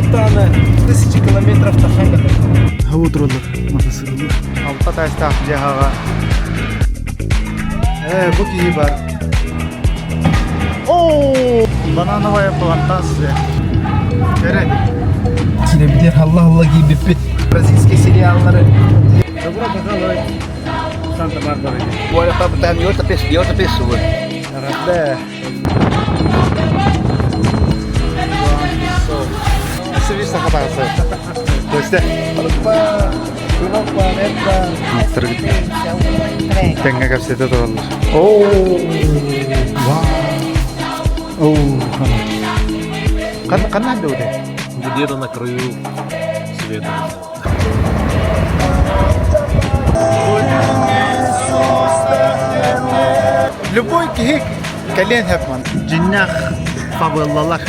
Урут даҕаны тысячи километров тахсан кэлэр. Хабы тураллар мотоциклы. Алта таастаах дьаһаҕа. Ээ, бу киһи бар. Оо! Банановая плантация. Кэрэ. Кирэбитигэр халла-халла киирбиппит. Бразильскай сериаллары. Добро пожаловать в Санта-Барбара. Olha para de outra pessoa, de outra pessoa. Эҕэрдэ. Тэҥҥэ кэпсэтэ тураллар. Оо, Ханна дуоде? Где-то на краю света. Любой киһи кэлиэн хэпман. Дьиннээх фавеллалар.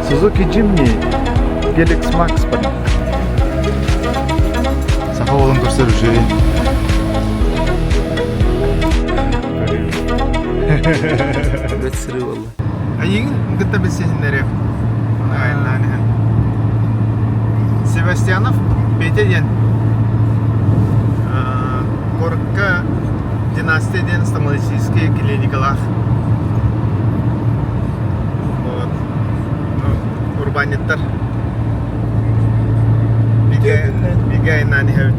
Suzuki Jimny Helix Max бар. Саха уолун көрсөр үчүгэй. Бэт сырыы буолла. Эйигин кытта билсиһиннэриэм. Айаннаан иһэн. Севастьянов Петя диэн куоракка династия диэн стоматологическай клиникалаах. Вот. Ну, урбаанньыттар. Бигэ, бигэ айаннаан иһэбит.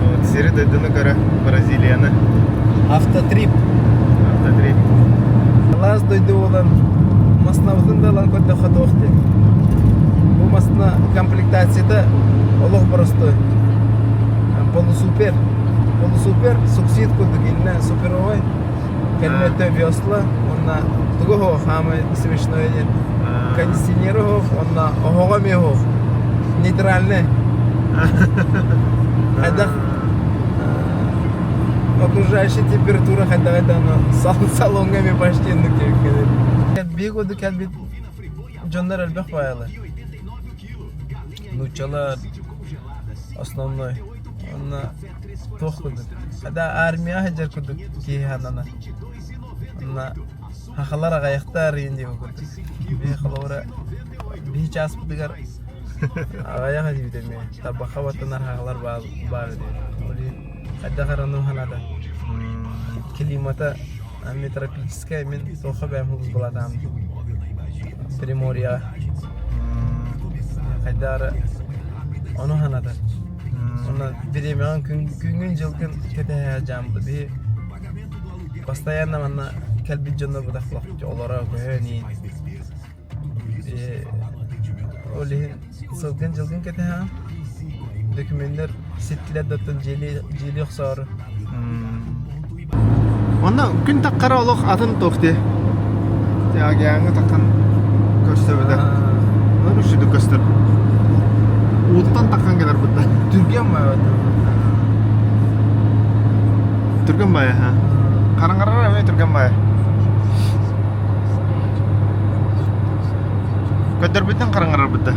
Вот, сири дойдуну көрө Бразилияны. Автотрип. Автотрип. Алаас дойду буолан массыынабытын да ылан көрдөххө туох диэн. Бу массыына комплектацията олох боростуой. Полусупер. Полусупер суксид курдук иннэ суперовой. Кэлин өттө весла уонна тугу оһох хаамай смешное диэн. Кондиционер оһох уонна оһоҕо эмиэ оһох. Нейтральный. Хайдах окружающая температура хайдаҕый да салоҥҥа эмиэ почти оннук диэбиккэ Биир курдук кэлбит дьоннор элбэх баайалар. Нууччалар основной. Онно туох курдук. Хада армия сылдьар курдук киһи сананар. Онно хахалар аҕайахтар иин диэбит курдук. Биһи холобура биһи чааспытыгар аҕайах этибит эмиэ. Табахха баттанар хахалар баар баар этибит. Ол иһин хайдах эрэ ону санаата. Климата тропическая мин туохха бэйэм сулууспалаатаҕым Приморьеҕа хайдах эрэ ону санатар. Онно бириэмэҕин күҥҥүн-дьылгын кэтэһэ сылдьааммыт. Биһи постоянно манна кэлбит дьоннор бытахлахпыт олоро көһөн иин. Ол иһин сылгын-дьылгын кэтэһэҕин. Докуменнар ситтилэр да оттон дьиэлии охсоору. Онно күн таххара олох атын туох дии. Тиагиаҥҥа таххан көрсөбүтэ. Өр үчүгэй көстөр. Ууттан таххан кэлэр бытта. Түргэн баайа Түргэн баайа ха. Хараҥарар эмиэ түргэн баайа. Көрдөрбүтүн хараҥарар бытта.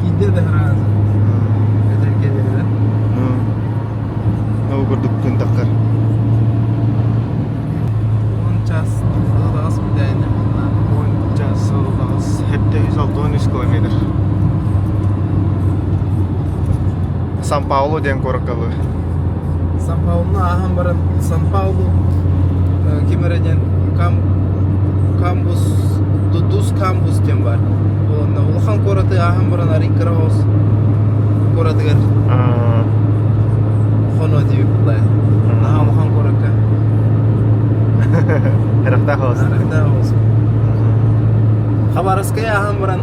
Киирдэ да хараҥарар. Этэргэ диэри. Ол курдук күн таххар. 10 час сылаҕас бүтээни 10 час сылаҕас 763 километр. Сан-Паулу диэн куоракка ылыы. Сан-Паулуну ааһан баран Сан-Паулу ким эрэ диэн Кам Камбус Дудус Камбус диэн баар. Онно улахан куораты ааһан баран арый кыра оҕус куоратыгар хоно диэбит буоллаа. Наһаа улахан куоракка. Эрахтаах оҕус. Эрахтаах оҕус. Хабаровскай ааһан баран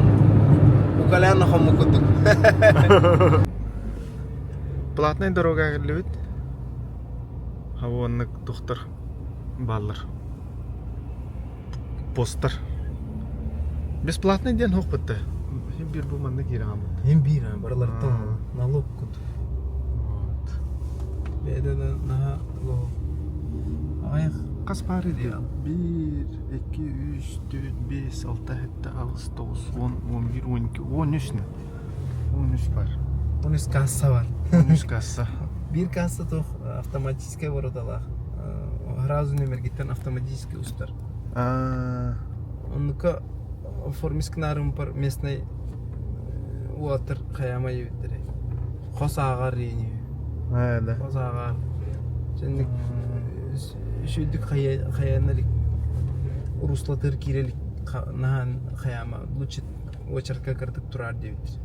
Укалян хоммут курдук. Платнай дорога кэллибит. Уонна тухтар бааллар. Постар. Бесплатный диэн суохпут да. Син биир бу манна киирэ хаалбыт. Син биир барылартан налог кут. Вот. Бэйдэ да наһаа аҕыйах Хас паары диэн? Биир, икки, үс, төрт, биэс, алта, сэттэ, аҕыс, тоҕус, уон, уон биир, уон икки, уон үс. Уон үс бар. 13 касса бар. 13 касса. Биир касса туох автоматическай вороталаах. Сразу номергиттэн автоматически устар. Оннука оформискнаарым пар местный уолаттар хайаама диэбиттэрэ. Хос ааҕар диэни. Да. Хос ааҕар. Сенник үчүгдүк хайана илик руслатыр киирэ илик наһаан хайаама лучше очередка кыратык тураар диэбиттэр.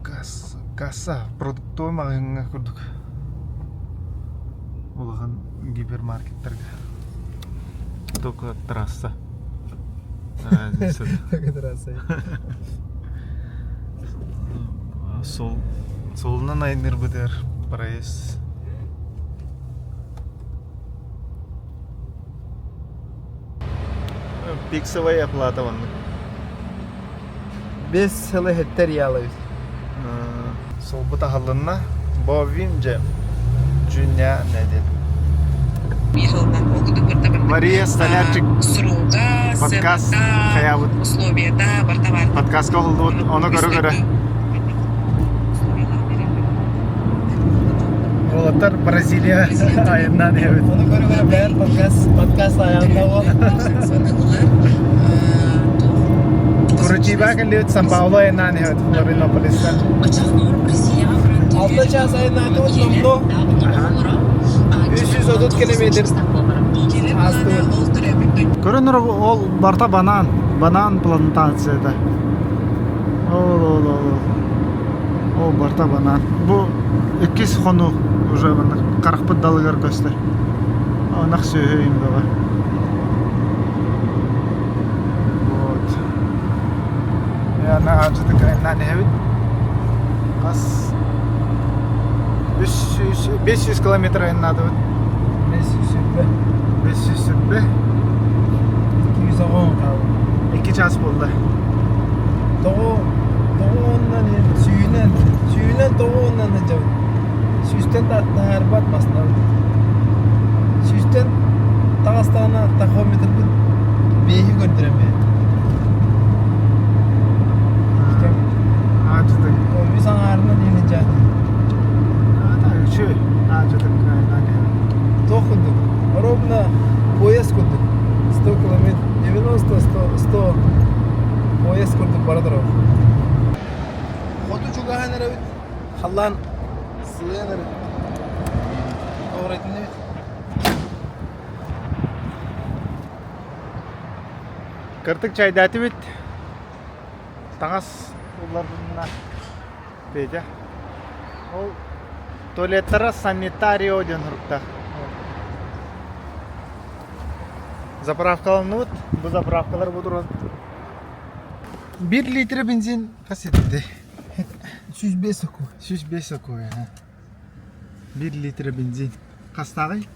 Касса, касса продуктовый маҕаһыыҥҥа курдук улахан гипермаркеттарга только трасса разница Только трасса. Сол суолунан айанныырбытыгар проезд Пиксовая оплата оннук. Без сылы хэттэр ялабыт. Суолбут аһыллынна. Бовин дьэ дьүннэ нэдиэн. Мария Столярчик подкаст хайаабыт подкастка уһуллубут ону көрө-көрө Уолаттар Бразилия айаннаан иһэбит. Ону көрө-көрө бэйэр подкаст подкаст айанна ол. Курутиба кэллибит Сан-Пауло айаннаан иһэбит Флоринополистан. Алта час айаннаатыбыт номнуо 330 километр аастыбыт. Көрөн ол барта банан, банан плантацията. Ол ол ол ол барта банан. Бу иккис хону уже харахпыт далыгар көстөр. Ынах сүөһү бөҕө. Вот. Яна аадьытык айаннаан иһэбит. Хас 300 500 километр айаннаатыбыт. 500 500 сүрбэ. 210 хаалла. 2 час буолла. Тоҕо тоҕо оннан сүүнэн сүүнэн тоҕо оннан сылдьабыт. Сүүстэн таһаарбат маснабыт. Сүүстэн таҕыстаҕына тахометрбыт биэһи көрдөрөн биэрэр. Аадьытык. Үс аҥаарынан иһин дьааты. Үчүгэй. Аадьытык айаннаан иһэбит. Туох курдук? Ровно поезд курдук. 100 километр, 90, 100, 100 поезд курдук бара турар. Хоту чугаһаан эрэбит. Халлаан сылыйан эрэр. Оҕуруотун эбит. Кыртык чайдаатыбыт. Таҥас уларына Петя. Ол туалеттара санитарио диэн суруктаах. Заправкаланныбыт. Бу заправкалар бу туран. Бир литр бензин хас етти? 105 соку. 105 соку. Бир литр бензин. Хастааҕый?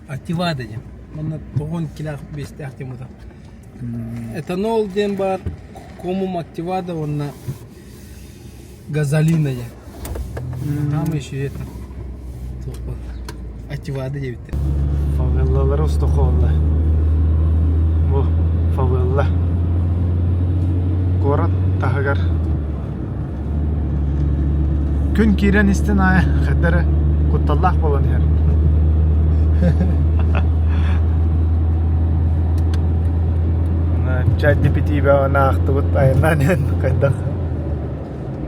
Активада диэн. Манна тоҕон килээх биэстээх темата. Этанол диэн баар, комум активада уонна газолина диэн. Там еще это активада диэбиттэр. Фавеллалары устухуолла. Бу фавелла. Куорат таһыгар Күн киирэн истин аайы хайда эрэ кутталлаах буолан иһэр. ChatGPT-бэ аны аахтыбыт айаннаан иһэн хайдах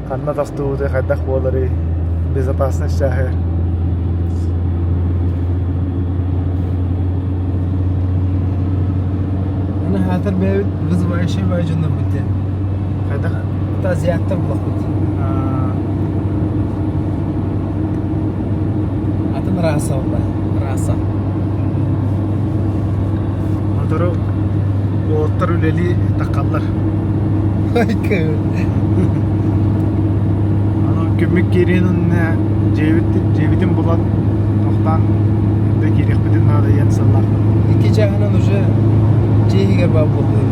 ханна тохтуубутуй хайдах буоларый безопасность чааһыгар. Аны хаатар бэйэбит вызывающий бай дьоннорбут диэн. Хайдах? Азиаттар булахпыт. Атын раса буолла. Раса. Мотору уолаттар үлэлии таххаллар. Аны күммүт киириэн иннинэ дьиэбит, дьиэбитин булан тохтоон эрдэ киириэхпитин наада диэн сыаллаахпыт. Икки чааһынан уже дьиэ иһигэр баар буолбутун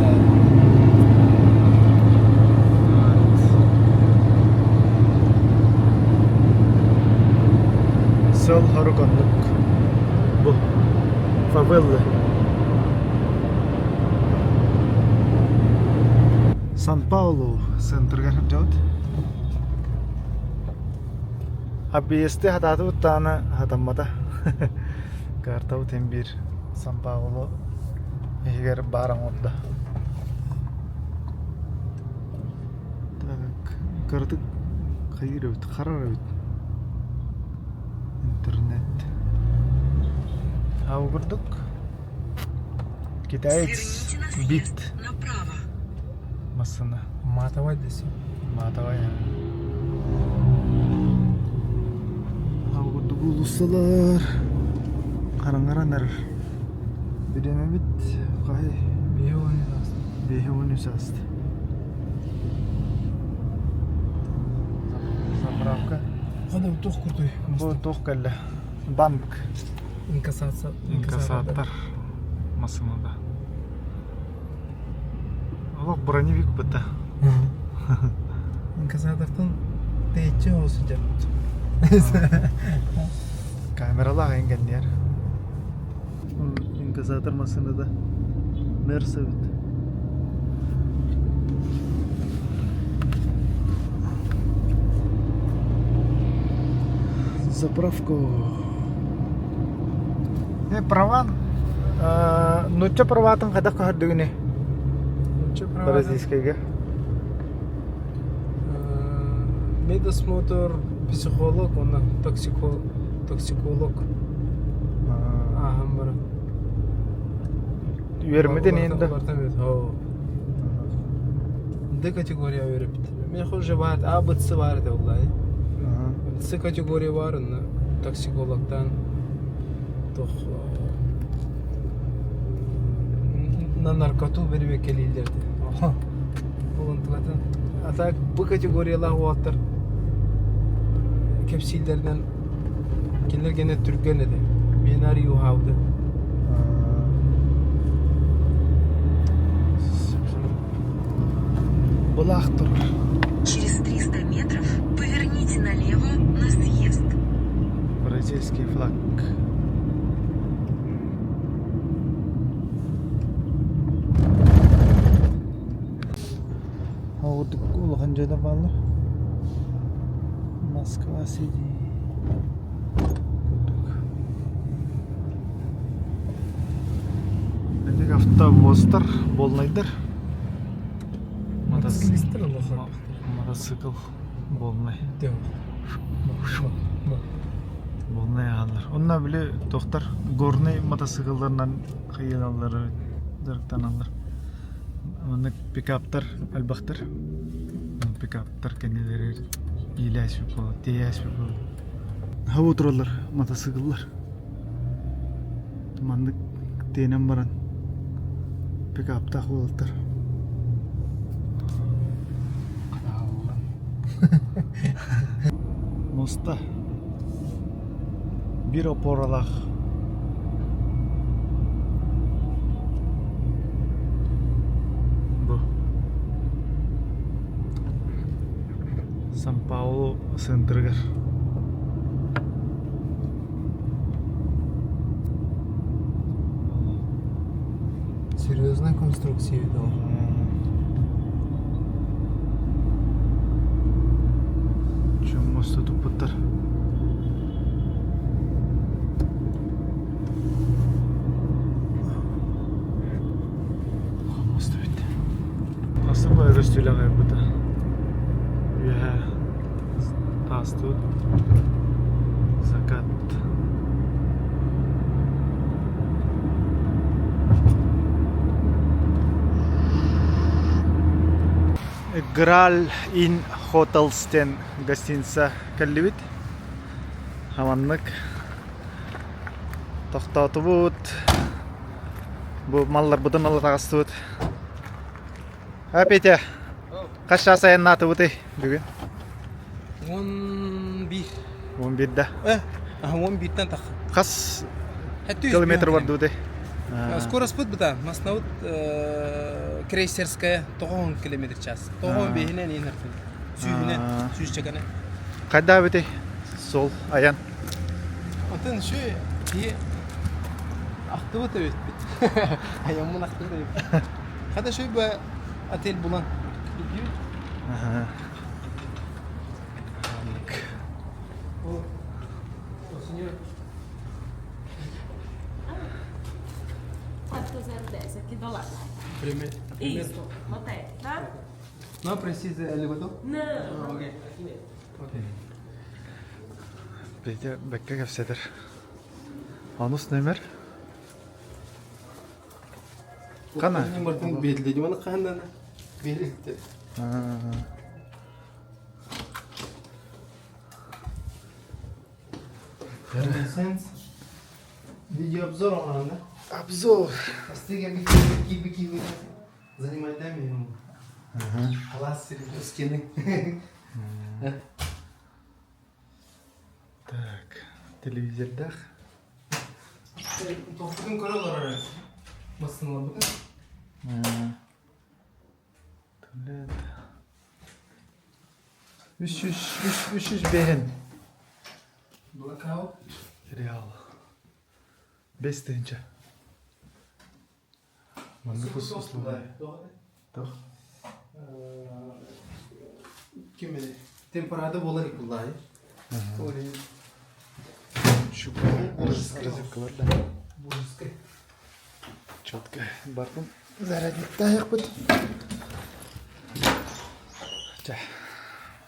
Сыл хорук оннук. Бу фавеллы. Сан-Паулу центрыгар сылдьабыт. Объезды хатаатыбыт даҕаны хатаммата. Картабыт эн биир Сан-Паулу иһигэр баар оҥордо. Так, кыратык хайыыр эбит, харар эбит. Интернет. А курдук Китаец бит массына. Матовай десем. Матовай. Ол курдук уулуссалар хараҥаран эрэр. Бириэмэбит хай 5:13 ааста. Заправка. Хана туох курдуй? Бу туох кэллэ? Банк. Инкассация. Инкассатор массыынада. Олох броневик быта. Инкассатортан тэйиччи оҕо сылдьарбыт. Камералаах эҥгэнниэр. Инкассатор массыынада Мерс эбит. Заправку. Э, праван нуучча праватын хайдах көһөрдүгүнүй? Нуучча праватын Бразильскайга. Медосмотр, психолог уонна токсиколог ааһан баран. Үөрмитин иһин да? Д категория үөрэппит. Миэхэ уже баар, А, Б, С баар этэ буоллаҕай. С категория баар онно токсикологтаан туох на наркоту бэрэбиэркэлииллэр этэ. Ол онтукатын а так Б категориялаах уолаттар кэпсииллэринэн кинилэр гэнэ түргэн этэ. Миэнэ арыый уһаабыта. Былаах турар. Через 300 метров поверните налево на съезд. Бразильский флаг. Ордук улахан дьонор бааллар. Москва Сити. Курдук. Итик автовозтар, буолнайдар. Мотоциклистер улахан. Мотоцикл буолнай. Буолнай ааллар. Онно били тохтар горный мотоциклларынан хайыналлар дьарыктаналлар. Маннык пикаптар элбэхтэр. Пикаптар кэннилэригэр иилээспит буолар, тиэйээспит буолар. Хаба тураллар мотоцикллар. Маннык тиэнэн баран пикаптаах уолаттар. Муста биир опоралаах бу Сан-Паулу центрыгар Серьезная конструкция видела. Чем мосту туппуттар. Мосту бүттэ. Особо өрөстүүлэх бута. Үөһэ таастыбыт. Закат. Граль Inn Hotels диэн гостиница кэллибит. Хаманнык тохтоотубут. Бу малларбытын ала таҕыстыбыт. А, Петя, хас чаас айаннаатыбытый бүгүн? 11. 11 да. 11-тен тахха. Хас километр бардыбытый? Скорость быта, маснабыт крейсерская 90 километр час. 95-инен иһин Сүүһүнэн, сүүсчэкэнэ. Хайда эбитий? Сол айан. Атын şu киһи ахтыбыт эбиппит. Айаммын ахтыбыт эбиппит. Хата шүй бу отель булан. Ага. Аннык. 4010 aqui do lado. Primeiro. Isso, mantém, tá? Não precisa elevador? Não. Ok. Ok. Петя бэккэ кэпсэтэр. Онус номер. Хана? Мартын белді, оны қандан берілді. Сенс. Видеообзор оҥорон да? Обзор. Астыга бики бики занимать да ему. Класс стены. Так, телевизордаах. Тохтун көрө олорор. Массыналар Туалет. 300, 300 бэһин. Blackout. Реал. 5 тыһыынча. Маннык условия. Туох? Ким эдэ? Темперада болар икуллай. Розеткалар да. Бужескай. Четко. Бартын зарядниктаахпыт. Чэ.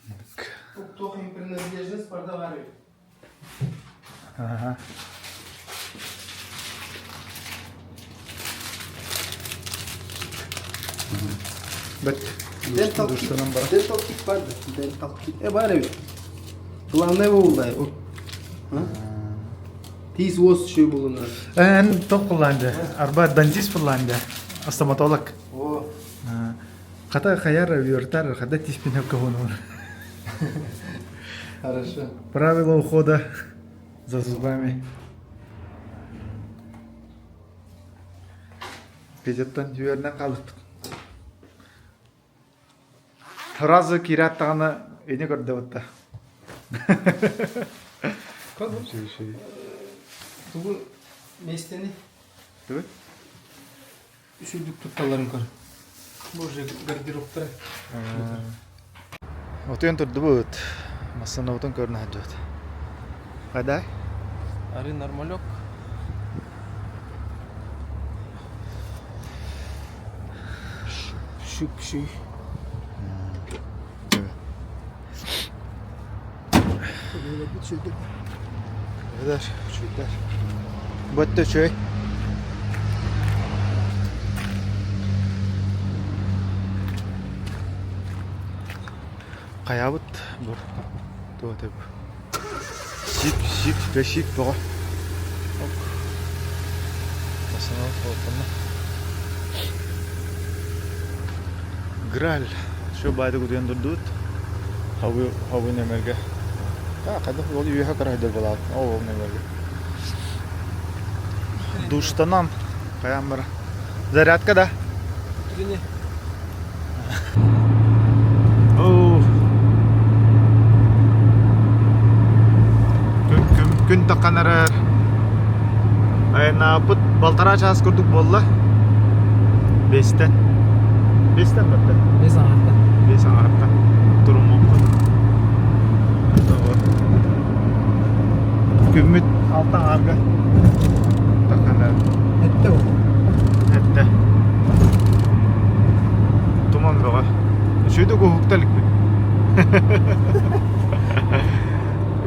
Маннык. Туох принадлежность барда бар. Ага. Бэт. Dental kit. Душтанан бара. Dental kit бар да. Dental kit. Э бар эбит. Главное бу ол. Тиис уос үшөө булуна. Эн туох буоллаан Арба дантист буоллаан Стоматолог. О, Хата хайар үөртар, хата тиспин хөккөһүн. хорошо. Правила ухода за зубами. Петяттан үөрнэн хаалбыт. Сразу киирээт даҕаны ини көрдөбүт Как Тугу местени Түгүн? үчүгдүк тутталларын көр. Боже, гардеробтар. Утуйан турдубут. Массыынабытын көрүнэ сылдьыбыт. Хайдай? Ары нормалек. Шүп шүй. Эдэр, үчүгэйдэр. Бу өттө үчүгэй. Хайабыт бу туох этэй бу Сип, сип, бэсип бөҕө. Ок. Массыынабыт холкунна. Граль. Шо баайды кутуйан турдубут. Хабы, хабы нөмерге. А, хайдах ол үөһэ көрөйдөр буолаат. Ол ол нөмерге. Душтанам. Хайаан бара. Зарядка да. Утренний. Оо. Күн, күн, күн таххан эрэр. Айаннаабыт балтараа чаас курдук буолла. Биэстэн. Биэстэн барда. Биэс аҥаарда. Биэс аҥаарда. Туруммуппут. Күммүт алта аҥаарга. Таххан эрэр. Эттэ ол. Эттэ. Туман бөҕө. Үчүгэйдик уһукта иликпит.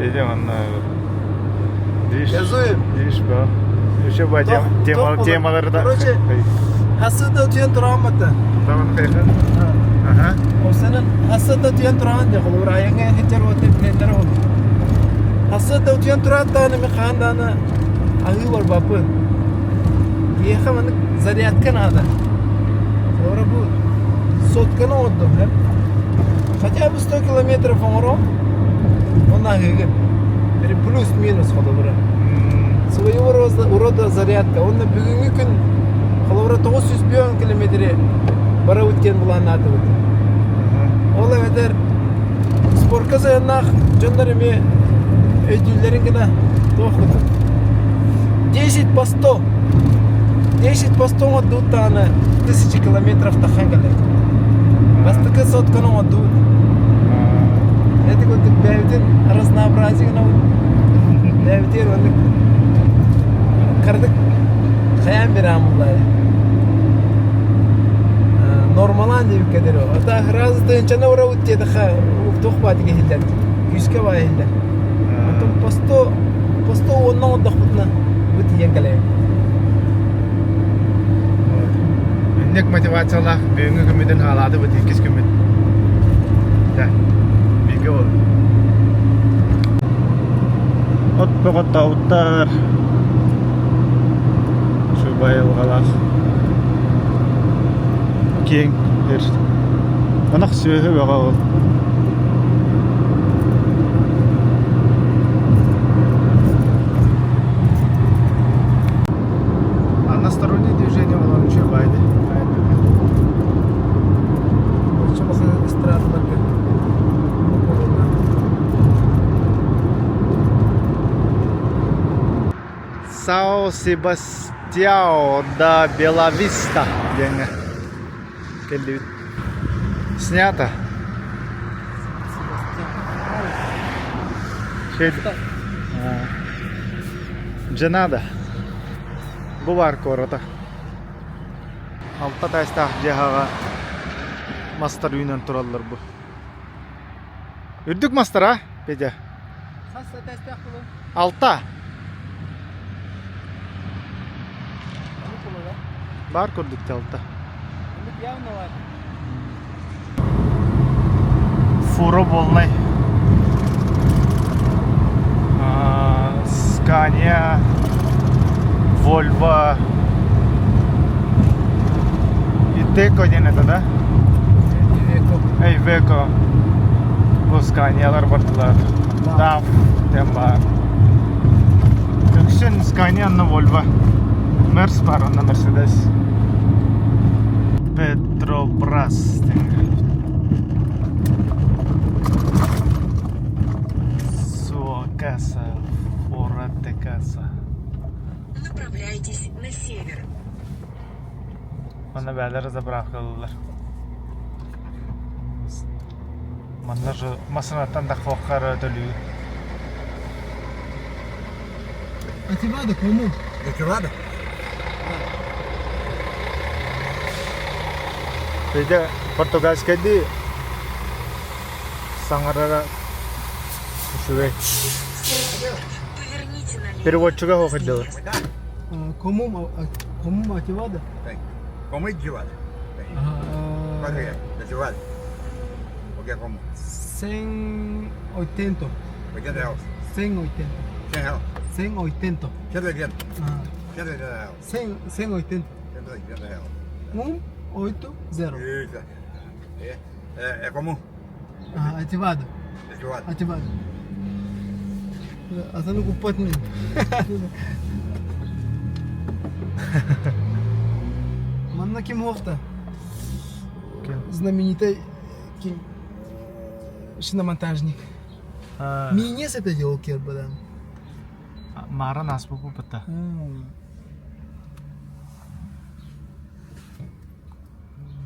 Идем анна. Диш. Язуем. Диш ба. Еще ба тема тема темалары да. Короче, Хасыда утуйан турааммата. Таман кайха. Ага. Ол сенен хасыда утуйан тураан де холобур айаҥҥа сылдьар уонна билэллэр ол. Хасыда утуйан турааттаҕына мин хаһан даҕаны аһыы барбаппын. Киһиэхэ маннык зарядка наада. Холобура бу сотканы оҥордум һэ. Хотя бы 100 километров оҥором, уонна аһыыгын. Плюс-минус холобура. Своего рода зарядка. Уонна бүгүҥҥү күн холобура 901 километри барабыт диэн былааннаатыбыт. Ол эбэтэр спорка сыһыаннаах дьоннор эмиэ өйдүүллэрин гына туох курдук 10 по 100 10 по 100 оҥордубут даҕаны тысячи километров таххан кэлэр. Бастакы сотканы оҥордубут. Эти курдук бэйэбитин разнообразие гынабыт. Бэйэбитигэр оннук кыратык хайаан бирээн буллаайа. Нормалаан диэбиккэ диэри. Ата сразу тыһыынчаны урабыт диэтэххэ туох баатык иһиллэр. Күүскэ баай иһиллэр. Онтон посто посто уонна оҥордохпутуна бу тиийэн кэлэбит. Инник мотивациялаах бүгүҥҥү күммүтүн хаалаатыбыт иккис күммүт. Дьэ, бииргэ буоллун. От бөҕөттөөбүттэр. Үчүгэй айылҕалаах. Киэҥ сир. Ынах сүөһү бөҕө ол. Одностороннее движение буолан үчүгэй баайды. Сао Себастьяо да Белависта диэҥҥэ кэллибит. Снято. Дженада. Бу баар куората. Алта таастаах дьиэҕэ мастар үүнэн тураллар бу. Үрдүк мастар а, Петя? Хас этээстээх буолуо? Алта. Баар курдук алта. Явно бар. Фура полный. Скания, Volvo Iteco диэн это, да? Iveco. Бу Scania'лар бардылар. DAF диэн баар. Үксүн Scania онно Volvo. Мерс бар онно Mercedes. Petrobras диэн. Sua casa, fuera de casa. Направляйтесь на север. Манна бээлэр заправкалыыллар. Манна же массыынаттан да хуоххар төлүү. Ативада кому? Ативада? Петя португальскайдыы саҥарара үчүгэй. Поверните налево. Переводчига суох идэлэр. Кому кому Ативада? Кому Ативада? Quanto è? Attivado? O que é como? 180. 80 reais. 180. 100 reais. 180. 180. Ah, 180 reais. 100, 180. 180 reais. 1, 8, 0. Isso. É, é, é comum. Ah, ativado. Ativado. Ativado. Атын куппат мин. Манна ким уохта? Знаменитый ким шиномонтажник. Минес это делал Кербадан. Мара нас бу буппата.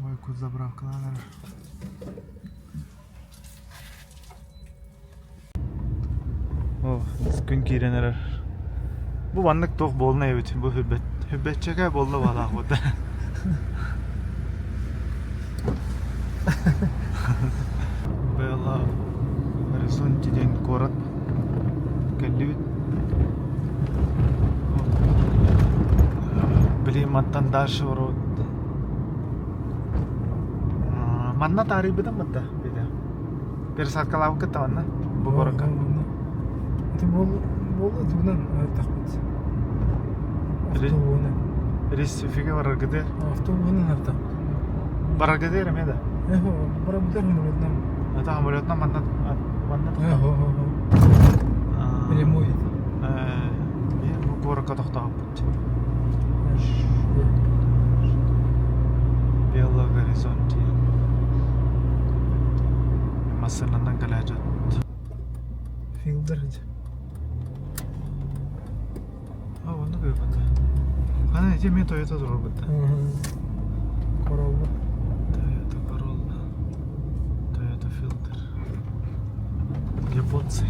Ой, кут заправкаланар. О, күн киирэн эрэр. Бу маннык туох буолна эбит, бу хүббэт хүббэччэкэ буолла баалаах буолда. Белла Горизонти диэн куорат кэллибит. Били мантан дальше ворот. Манна таарыйбытым батта били. Пересадкалаабыккыт да манна бу куоракка. Это буолла тугунан артахпыт. Автобуһунан. Ресифиге бараргытыгар. Автобуһунан артахпыт. Бараргытыгар эмиэ да? Барабытар самолетынан. Это самолетынан манна манна Прямой. Бу куоракка тохтооппут. Бело горизонте. Массыынанан кэлээдьэт. Филдер. А, онно көрбөт. Хана ити эмиэ Toyota турар бытта. Corolla. Toyota Corolla. Японцы.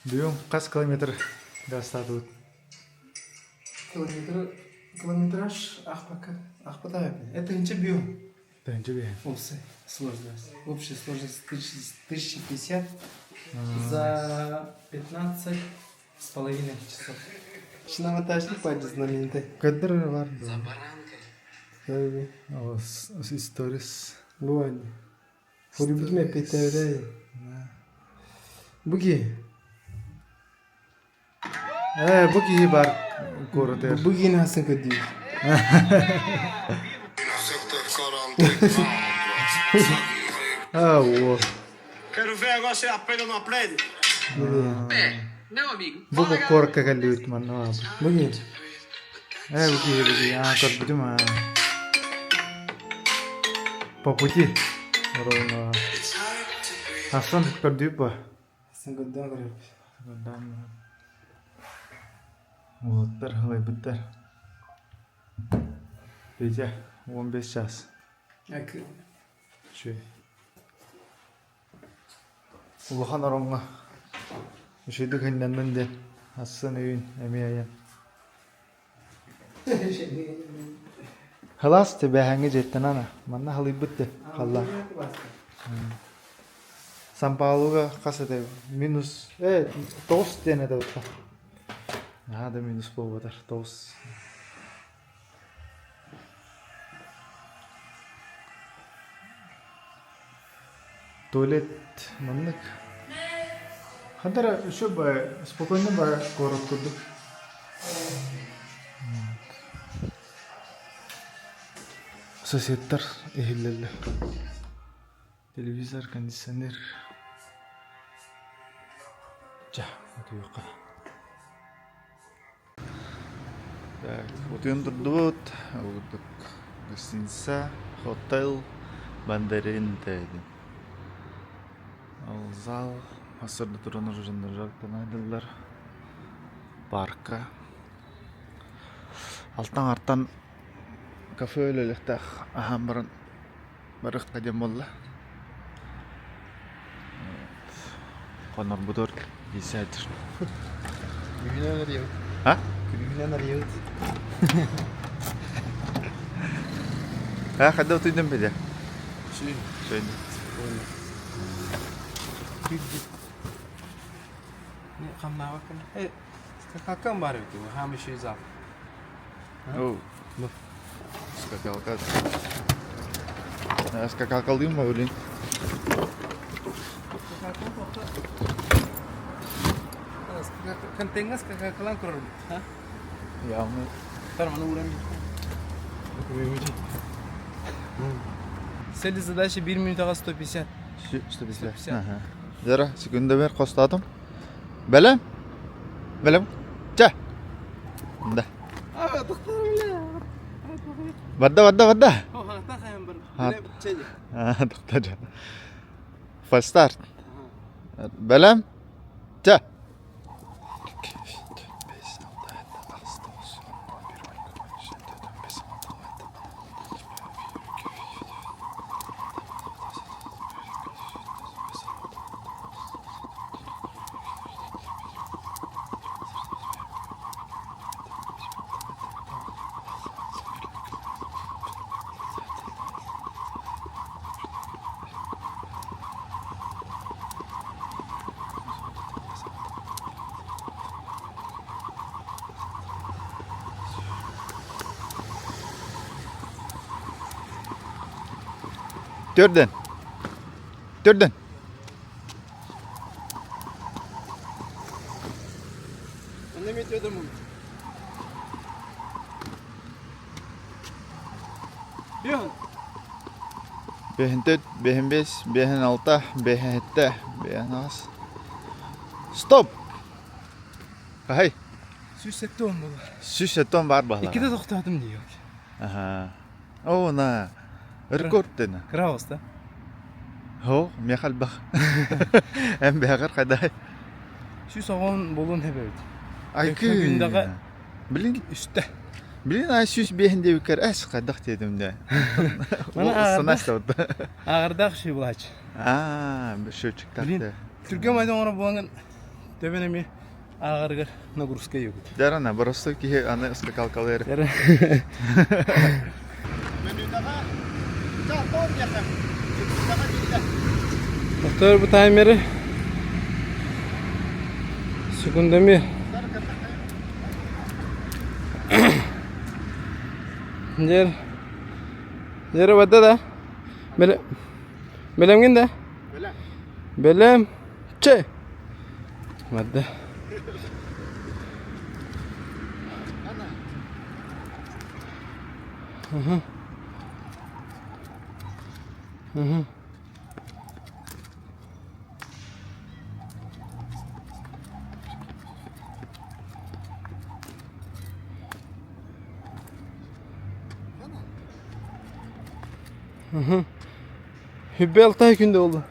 Бүгүн хас километр гаастаатыбыт? Километр, километраж ахпака, ахпата Это ничего бьем. Тыһыынча биэһин. Общая сложность. Общая сложность 1050 за 15 с половиной часов. Шинаматажник паде знаменитый. Көддөр бар. За баранкой. Историс. Бывает. Полюбить петеврей. Буги. Ээ, бу киһи бар куоратыгар. Бугини хасын көдүү. Аа, уо. Бу куоракка кэллибит манна Буги. Ээ, бу киһи бу киһи. Аа, көрбүтүм аа. По пути. Ровно. Асан көрдүүп ба? Хасын көддөөн көрөп. Уолаттар ылайбыттар. Петя, 15 час. Үчүгэй. Улахан ороҥҥо үчүгэйдик сынньаннын диэн астын өйүн эмиэ айан. Халаас тэбээһэҥҥэ дьиэттэн ана. Манна халыйбыт да халлаан. Сан-Паулуга хас этэй? Минус тоҕус диэн этэ бытта. Наһаа да минус буолбатар тоҕус. Туалет маннык. Хантара еще бы спокойно бы город курдук. Соседтар иһиллэллэр. Телевизор, кондиционер. Ча, утуйуохха. Так, утуйан турдубут. Курдук гостиница, хотел Бандаринте диэн. Ол зал сарсыарда туран уже дьарыктанаайдыллар. Парка. Алтан-артан кафе үлэлиэхтээх аһаан баран барыахха диэн буолла. Хонорбутугар десятер. Күлүгүнэн арыйабыт. А? Күлүгүнэн арыйабыт. А, когда утуйдум бile? Шүй. Шөйдү. Хамнаабаккын. Э, скакалкам бар эбит. Хам еще зал. Оу. Скакалка. Скакалкалыым ба блин. Контеҥҥа скакалкалаан көрөрбүт. Явно. Тарманы ууран Цели задачи 1 минутаҕа 150. 150. Ага. Зара, секунда бер хостаатым. Бэлэм? Бэлэм? Чэ! Да. Барда, барда, барда. Тоқтар. Фальстарт. Бэлэм? Чэ! Төрдөн. Төрдөн. Бэһин төрт, бэһин бэс, бэһин алта, бэһин сэттэ, бэһин аҕыс. Стоп! Хай! 170 буолла. 170 баар баһылаҕа. Иккитэ тохтоотум дии. Аха. Оо, на. Рекорд дэнэ. Кыра да? Оо, миэхэ элбэх. Эн бэҕэр хайдай? 110 буолуон сөп эбит. Айкы. Күндэҕэ Блин, үстэ. Блин, ай 105 диэбиккэр эс хайдах диэтим дэ. Мана Ағырдаах шүй булач. Аа, счетчик Блин, түргем айдан оҥоро буолан төбөн эми ааҕарыгар нагрузка югут. Дарана, боростуой киһи аны скакалкалыыр. Повтор бу таймеры секундами Дер Дер бадда да Бэлэмҥин да? Бэлэм. Чэ. Мадда. Угу. Угу. Hübbe 6 günde oldu.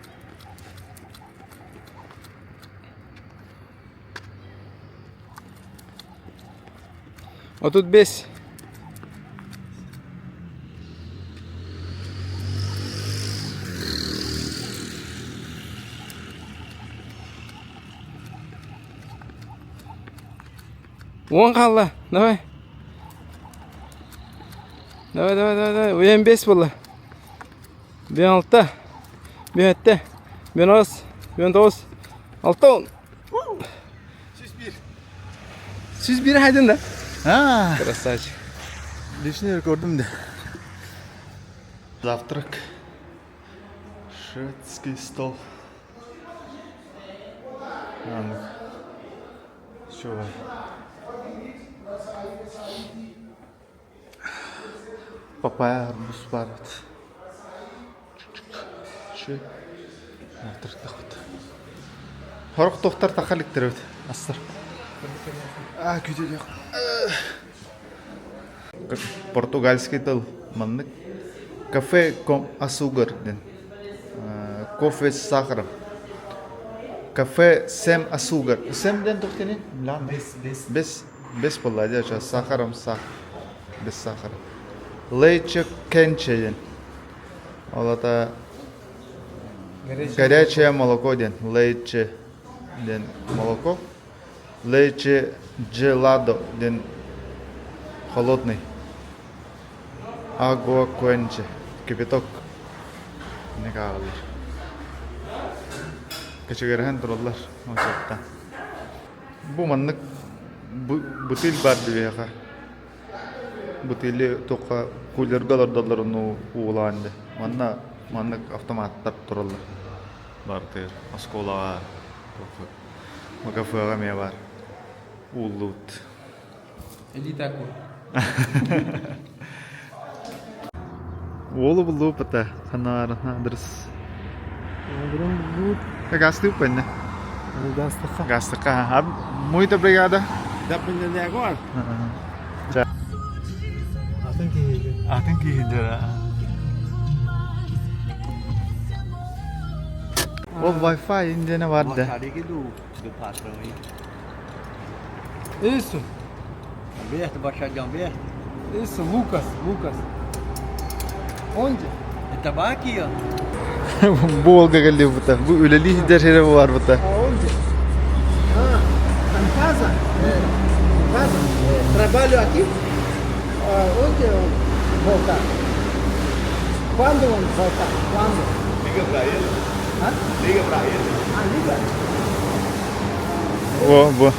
35. Уон хаалла. Давай. Давай, давай, давай, давай. Уйан 5 буолла. Биэн алта. Биэн сэттэ. Биэн аҕыс. Биэн тоҕус. 6 10. 101. 101 хайдын да? А, Красавчик. Личный рекордум да. Завтрак. Шведский стол. Аннык. Үчүгэй. Папайя арбуз баар эбит. Үчүгэй. Завтрактахпыт. Сорох туохтар таха иликтэр эбит астар. Аа күүтүөх. Португальский тыл маннык кафе con azúcar диэн кофе с сахаром кафе sem azúcar sem диэн туох диэний без без без буолла дии сахаром сах без сахара leche quente диэн ол ата горячее молоко диэн leche диэн молоко Leche gelado диэн холодный. Agua quente кипяток инник ааҕаллар. Кэчигирэһэн тураллар оччоттон. Бу маннык бутыль баар биһиэхэ. Бутыли туохха кулерга олордоллор ону уулаан дии. Манна маннык автоматтар тураллар. Бартыыр оскуолаҕа МКФ-ҕа эмиэ баар. Ууллубут. Элита кур. Уолу буллубут бата ханна адрес. Гастык пенне. Гастыка. Гастыка. Muito obrigada. Dá pra entender agora? Атын киһи. Атын киһи Ол Wi-Fi индиэне бар да. Almoxarife do, do patrão aí. Isso, Alberto, Baixado de Alberto. isso, Lucas, Lucas. Onde? Ele tava aqui, ó. Бу уолга кэллибита. Бу үлэлии сылдьар сирэ баарбыта. Aonde? Ah, tá em casa? É. Em casa? É. Trabalho aqui? Ah, onde eu voltar? Quando voltar? Quando? Liga pra ele. Hã? Liga pra ele. Ah, liga. Бу бу.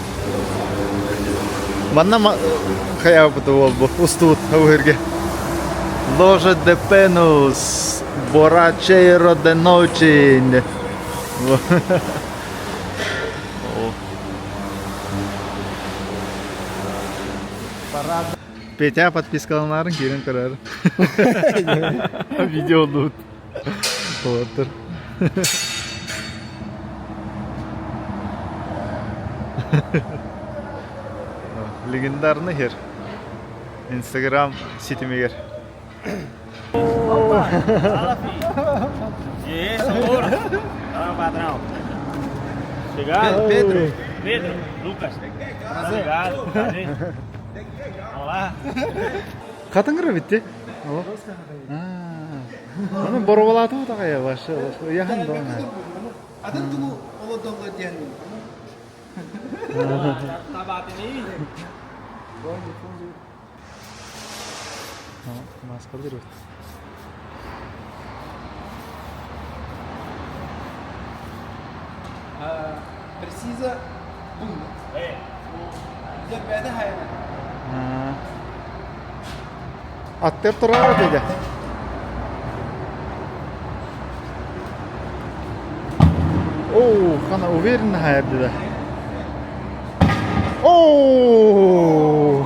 Манна хайаабыт уол бу устуут уһүргэ. Loja de Penus, Borracheiro de Noche. Петя подпискаланарын киирэн көрөр. Видео лут. Олортор. Легендарный хер. Инстаграм ситимигэр. Fala, patrão. Chegado? Pedro. Pedro, Lucas. Tá ligado? Prazer. Хатыҥыр эбит Аны боруобалаатыбыт аҕай вообще ыйаһын да Атын тугу олодолло диэн Маскалыр Precisa bunda. Дьэрбээтэ хайана. Аттар турар деді. Оу, хана уверенно хайырды да. Оу!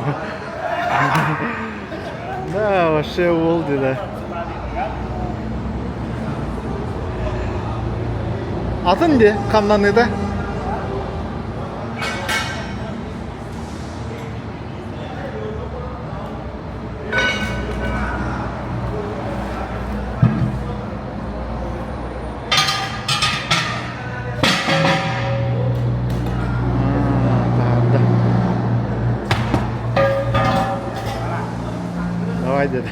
Да, вообще болды да. Атын де, қамнаныда. Таһаарда. Давай деді.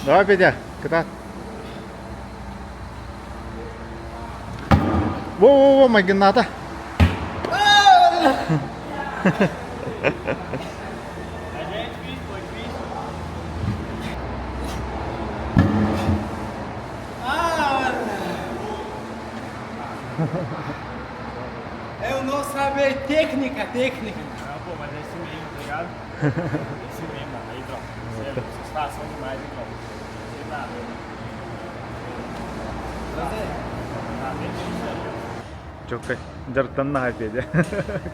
Давай, Петя, кытаат. Во-во-во, майгыннаата. Eu não sabe técnica, técnica. Não, pô, mas é isso mesmo, tá ligado? É isso mesmo, mano. Aí, tropa. Sério, satisfação demais, hein, tropa. Você tá doido. Tá bem isso aí, ó. Чоккай. Дьарыктанна хай Петя.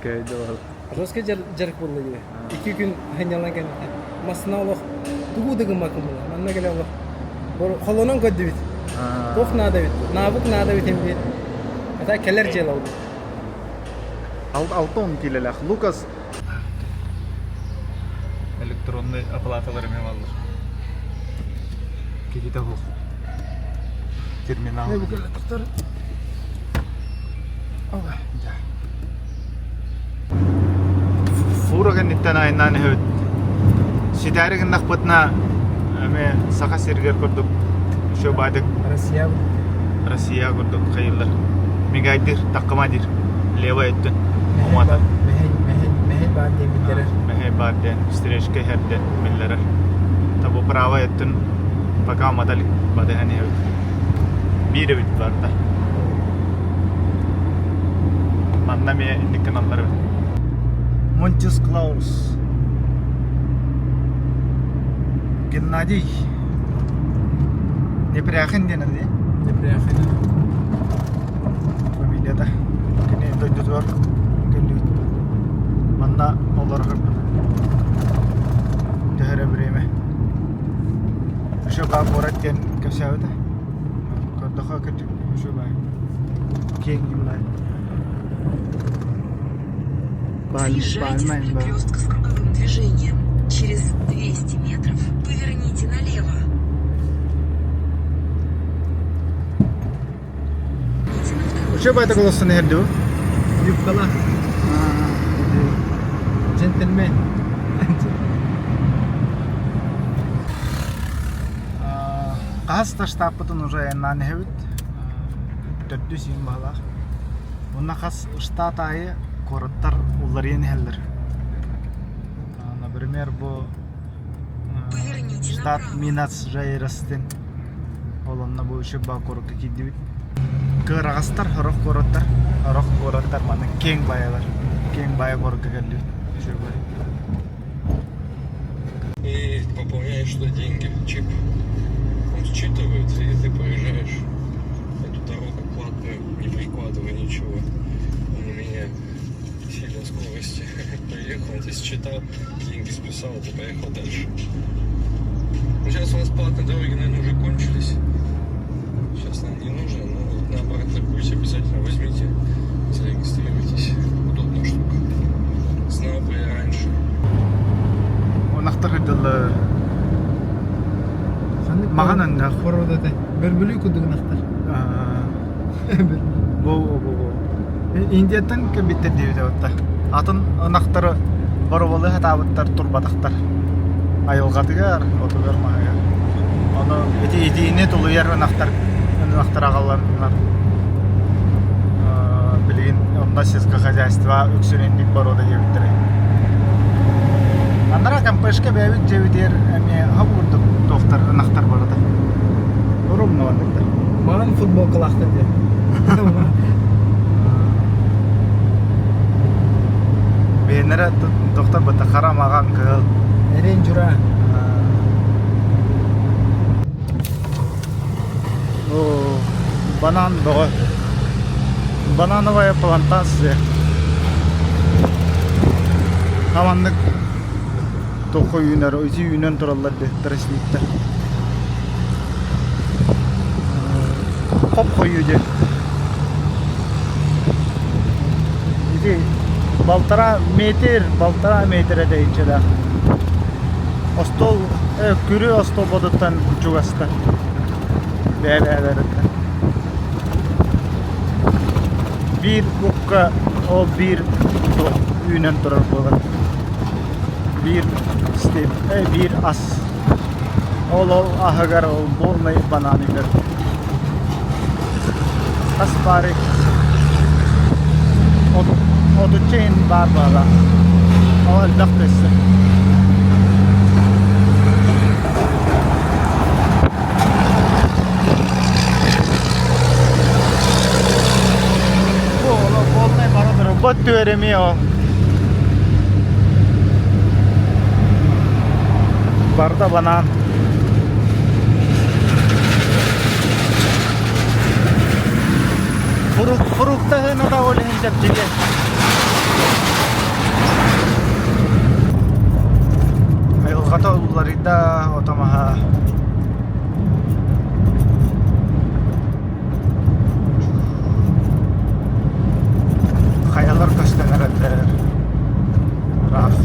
Көйдө бол. Жестко дьарык буолла дии. Икки күн сынньалаҥ кэнниттэн массыына олох тугу да гыммаккын буолла. Манна кэлэ олох холонон көрдүбүт. Туох наада эбит, навык наада эбит диэн. Это кэлэр дьыала ол. Алта он киилэлээх. Лукас Электронный оплаталар эмиэ баллар. Киһитэ суох. Терминал. Бу кэлэ тохтор. Фура кэнниттэн айаннаан иһэбит. Ситээри гыннахпытына эмиэ Саха сиригэр курдук еще баадык Россия. Россия курдук хайыллар. Мигайдыр, таккыма диир. Левый өттүн. Умата. Мэһэй, мэһэй, мэһэй баар диэн биллэрэр. Мэһэй баар диэн, встречка иһэр диэн биллэрэр. Табу правай өттүн пока умата илик батыһан иһэбит. Биир эбит барда. Манна эмиэ инник гыналлар эбит. Монтис Клаус. Геннадий Непряхин диэн дии. Непряхин. Фамилията. Кини дойдутугар кэллибит. Манна олорор төһөрө время. Еще баар куорат диэн кэпсээбитэ. Көрдөхө кырдьык еще баар. Киэҥ баар. Съезжайте с перекрестка с круговым движением. Через 200 метров поверните налево. Поверните на второй Еще баайта голосун иһэрдүү. Юбкалаах. Джентльмен. Хас да штаппытын уже айаннаан иһэбит. Төрдүс иин баһылаах. Уонна хас штат аайы куораттар уларыйан иһэллэр. Например, бу Поверните штат направо. Минас Жайрастен. Ол онно бу еще баа куоракка киирдибит. Кыараҕастар, сорох куораттар, сорох куораттар маны киэҥ баайалар. Киэҥ баайа куоракка кэллибит. Еще баай. И пополняешь туда деньги, чип. Он считывает, и ты проезжаешь эту дорогу платную, не прикладывая ничего. Он у меня сильно скорости приехал, он здесь считал, деньги списал, и ты поехал дальше. Ну, сейчас у нас платные дороги, наверное, уже кончились. Сейчас, наверное, не нужно, но вот на обратный путь обязательно возьмите, зарегистрируйтесь. Удобная штука. Знал бы я раньше. Ынахтар сылдьаллар. Маҕан өҥнөөх. Боруода Бөрбүлүү курдук ынахтар. Бу бу бу. Индияттан кэлбиттэр диэбитэ батта. Атын ынахтары боруобалыы сатаабыттар турбатахтар. Айылҕатыгар, отугар, маһыгар. Ону ити итиини тулуйар ынахтар ынахтар аҕалланнар. Билигин онно сельскохозяйство үксүн инник боруода диэбиттэрэ. Анараа КПшка бэйэбит дьиэбитигэр эмиэ аһа курдук туохтар ынахтар барыта. Ровно барбыттар. Маҕан футболкалаахтар диэн. Бэйэнэрэ доктор бата хара маҕан кыһыл. Эрин дьура. О, банан бөҕө. Банановая плантация. Хаманнык тохо үүнэр, ити үүнэн тураллар тростниктар. Хоп-хойуу диэн. Ити балтараа метр, балтараа метр этэ инчэлээх. Остуол, күрүө остуолбатыттан чугаста. Бэйэ-бэйэлэриттэн. Биир укка ол биир үүнэн турар буолар. Биир степ, биир ас. Ол ол аһыгар ол полный банан үүнэр. Ас баары отучча иһин баар буола. Ол элбэх да өссө. Полный барон бот түөреми ол. Барда банан. Фруктаһын да ол иһин чэпчэки. Айылҕата уларыйда ото-маһа. Хайалар көстөн эрэллэр. Ыраах.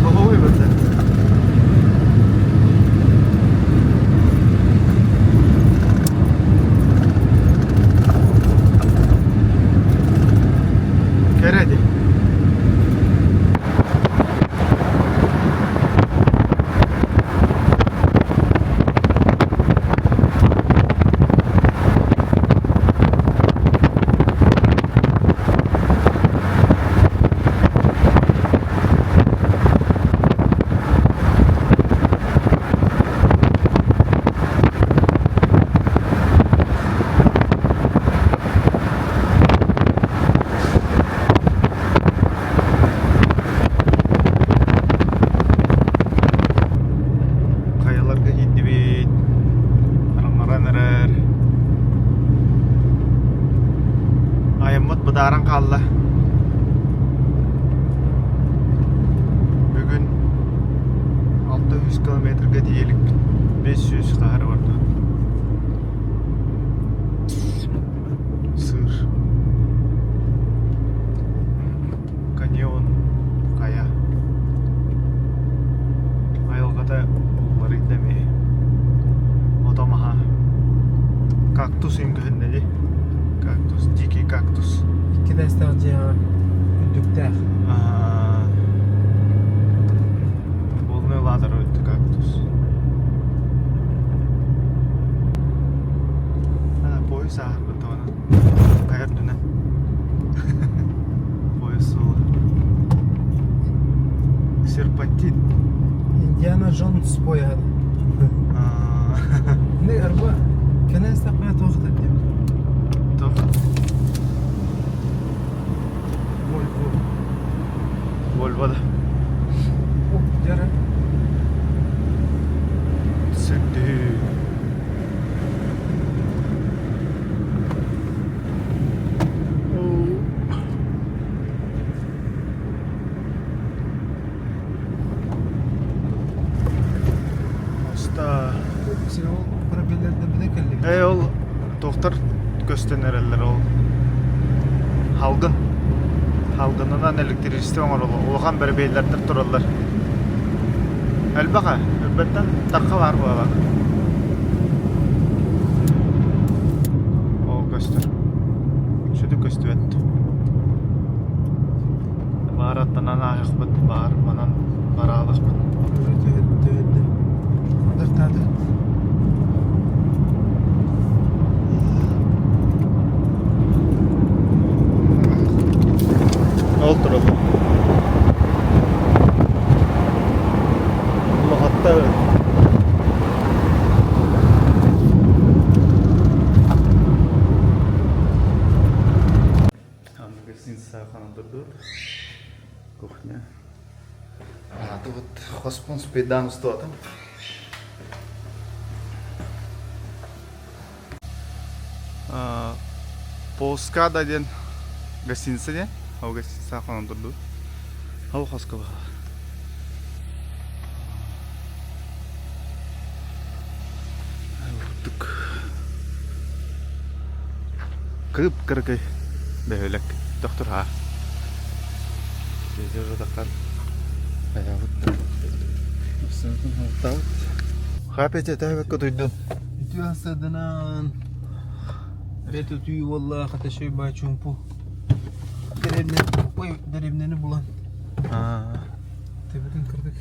Логовой бөтө. Кэрэ дии. Хайаларга киирдибит, хараҥаран эрэр. Айаммыт бытааран хаалла. Бүгүн 600 километрга тиийэ иликпит. 500 хаһары бардыбыт. Сыр. Каньон хайа. Айылҕата уларыйда эмиэ. Ото-маһа. Кактус үҥкүһүннэ дии. Кактус, дикий кактус. Икки этээстээх дьиэҕэ үрдүктээх. Полный ладер кактус. Поезд ааһарбыт даҕаны. Хайа үрдүнэн. Поезд суола. Серпантин. Индиана Джонс поеһа. Не арба кэнээс тахпына туох диэн. Туох? Вольво. Вольво да. Дьара. Сүрдүү. Оста. Ээ ол туохтар көстөн эрэллэр ол. Халгын. Халгынынан электричество оҥороллор. Улахан бэрэбиэллэрдэр тураллар. Элбэх ээ. Үрбэттэн тахха баар буолар. Ол көстөр. Сүдү көстүбэт. Баар аттанан ааһыахпыт, баар манан бараалахпыт. Дартааты. Ол тураллар. Улахаттар. Гостиница ханан Кухня. А, тут вот хоспун спейдан устуотум. Полскада диэн гостиница диэн. Ол гостиница хонон турдубут. Ол хоско Курдук кып-кыракый бөһүөлэк тохтур аа Таххан Хапете тәһәбәккә туйдун. Үтүө сырдынан бэт утуй уолла хаташой ба чумпу. Дэриэбинэ, ой, дэриэбинэни булан. Төбөтүн кырдык.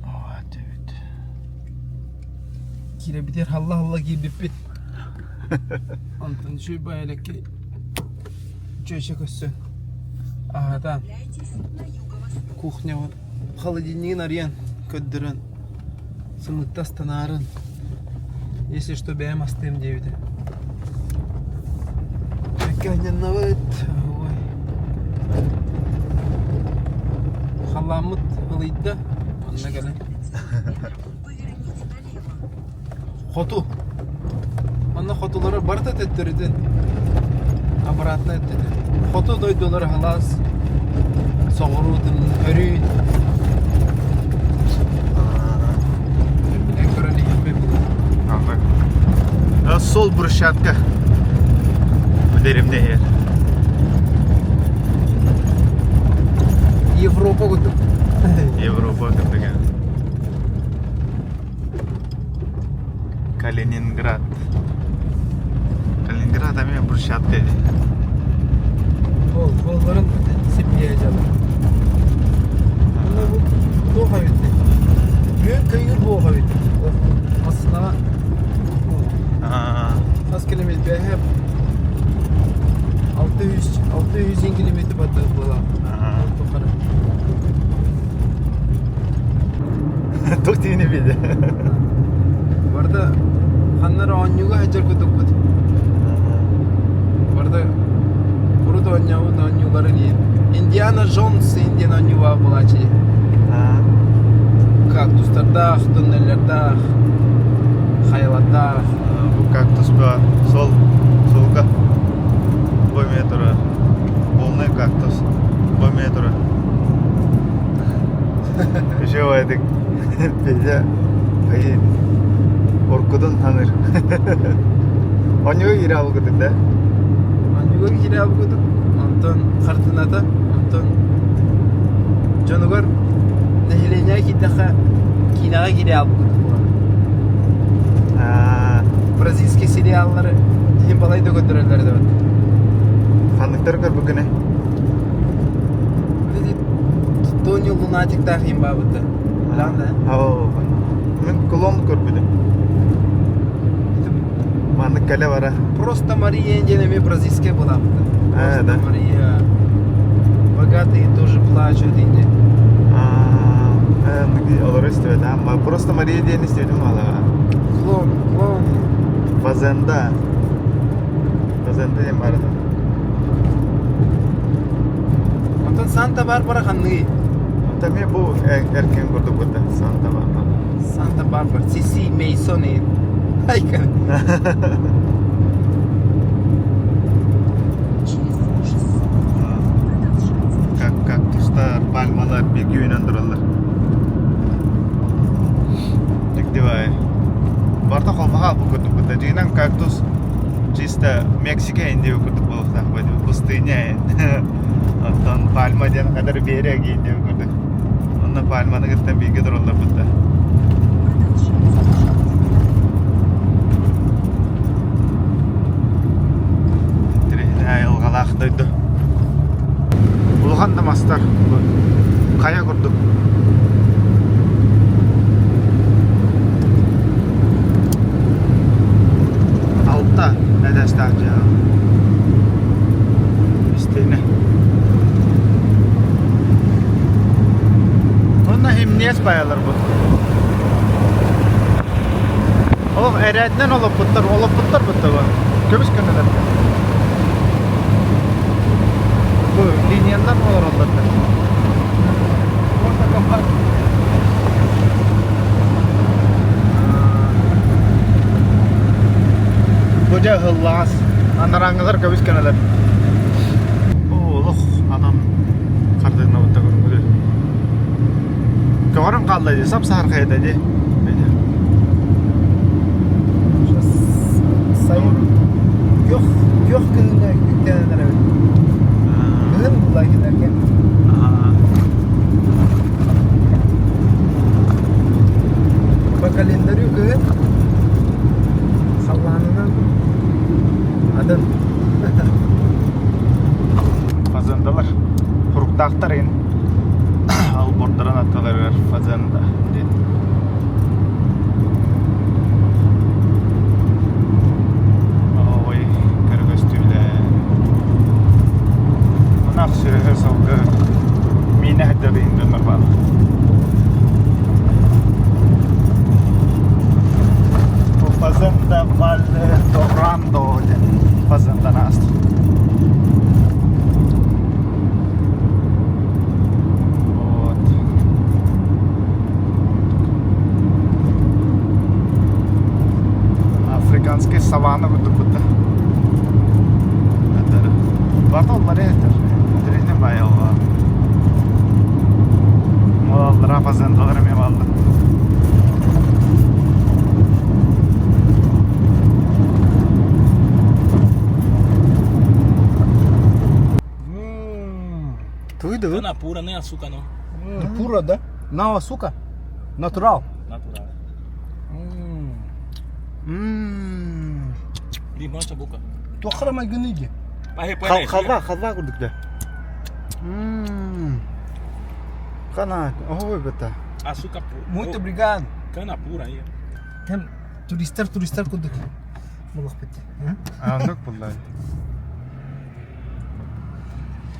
Оо, төбөт. Киирэбитигэр халла-халла киирбиппит. Онтон үчүгэй баайалакки чүөчэ көссө. Аһатаан кухняҕа холодильнигын арыйан көрдөрөн сымыытта астанаарын если что бэйэм астыам диэбитэ. Бэккэ анньыннабыт. Ой. Халлааммыт ылыйда. Онно кэлэн. Хоту. Онно хотулары барыта төттөрүтүн. Обратно өттүтүн. Хоту дойдулары халаас соҕуруутун өрүү Билэн көрөн иһиппин. Сол брусчатка. Деревня иһэр. Европа курдук. Европа курдук. Калининград. Калининград эмиэ брусчатка дии. Ол буолларын сиппиэ дьалар. Бу туох эбит Бүөн көйгүр буох эбит. Массынаҕа хас километр бэһэ 600 600 километр бардык буола. Тухары. Туох диэни билэ. Барда ханнар оонньууга сылдьар курдукпут. Барда урут оонньообут оонньууларын Индиана Джонс Индиан оонньууга буолааччы. Кактустардаах, туннеллэрдээх, хайалардаах. Бу кактус ба сол солга бу эмиэ турар. Полный кактус. Бу эмиэ турар. Үчүгэй Петя хайы оркутун саныыр. Онньуга киирэ абылгытык да? Онньуга киирэ абылгытык. Онтон хартыната, онтон дьонугар нэһилиэнньэҕэ киирдэххэ киинэҕэ киирэ абылгытык буолар. Бразильский сериаллары иһин балай да көрдөрөллөр да Ханныктары көрбүккүнүй? Тони Лунатиктаах иһин баабыта. Билэҕин да? Оо, мин клон көрбүтүм. Маннык кэлэ бара. Просто Мария диэн эмиэ бразильская буолаабыта. Э, да. Мария. Богатые тоже плачут инде. Олору истибэт. Просто Мария диэн истибитим буолаҕа. Клон, клон. Фазенда. Фазенда диэн баар этэ. Онтон Санта-Барбара ханныгый? Онтон эмиэ бу эркин курдук быта Санта-Барбара. Санта-Барбара, Сиси Мейсон Айка. Как кактустар, пальмалар бииргэ үүнэн тураллар. Дьиктибай. Барта холбаха бу курдук быта. Дьиҥинэн кактус чисто Мексика Индия курдук буолуохтаах бу. Пустыня. Оттон пальма диэн хадары биэриэ диэн курдук. Онно пальманы кытта бииргэ туралларбыт да. Айылҕалаах дойду. Улахан да мастар хайа курдук. Алта этээстээх дьиэ. Истиэнэ. Онно имниэс байалар бу. Олох эрээтинэн олоппуттар, олоппуттар бутта бу. Көмүс көнөлөр. Бу линиянан олороллор да. Бу дьэ ыһыллаҕас. Анарааҥҥылар көбүс көнөлөр. Олох анан хардыынабытта көрүҥүлү. Көҕөрөн хаалла дии, сап-саһархайда дии. Сайын күөх күөх кыһыҥҥа үктэнэн эрэбит. Кыһын булла кинилэргэ. По календарю кыһын халлаанынан атын. Фазендалар хуруктаахтар ин албордарын аттыларыгар фазенда диэн. Ой, көрө көстүүлэ. Ынах сүөһү сылгы миинэ сылдьар иһин баар. Фазенда Валле Дорандо диэн фазендан ааста. Вот. Африканскай саванна курдук будто. Баталлар этер. Тренер байалла. Малаллара фазендалар эме балла. Туйду? Cana pura, nem açúcar não. Pura, да? На, сука. Натурал. Natural. Мм. Limão a boca. Туохара майгыныги. Халва, халва курдук да. Мм. Хана, ой бата. Açúcar puro. Muito obrigado. Cana pura aí. Hem туристар туристар курдук. Булах бит. Оннук булла.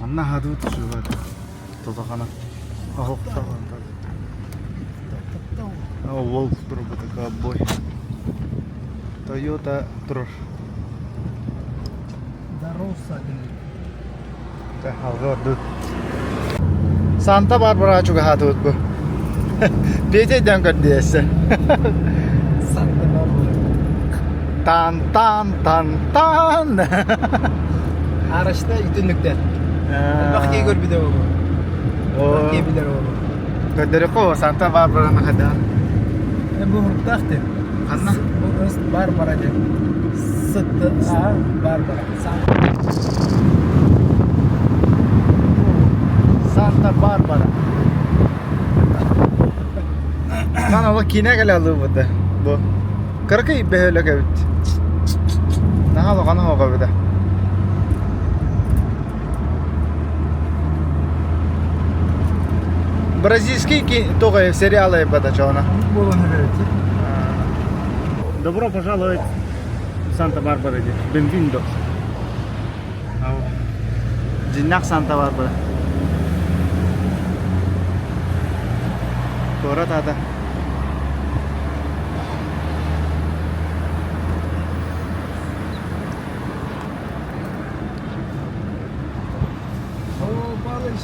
Анна хадуу түсүбэт. Тотохана. Волк турбута ковбой. Тойота турар. Дороса. Санта Барбара чугаһаатыбыт бу. Петя дэн көрдүөссе. Санта Барбара. Тан тан тан тан. Арашта үтүннүктэр. Элбэх киһи көрбүтэ буолуо. Элбэх киһи билэр буолуо. Көрдөрүккө Санта Барбараны хайдаан. Бу уруктаах диэн. Ханна? Бу Барбара диэн. Сытты А Барбара. Санта Барбара. Хан ол киинэ кэлэ алыыбыта бу. Кыракый бөһүөлэк эбит. Наһаа улахан оһоҕо эбитэ. Бразильский туох сериал эбэтэ чоҕуна. Буолан эбит. Добро пожаловать в Санта-Барбара, Бенвиндо. Дьиннээх Санта-Барбара. Куорат аата. О, Палыч,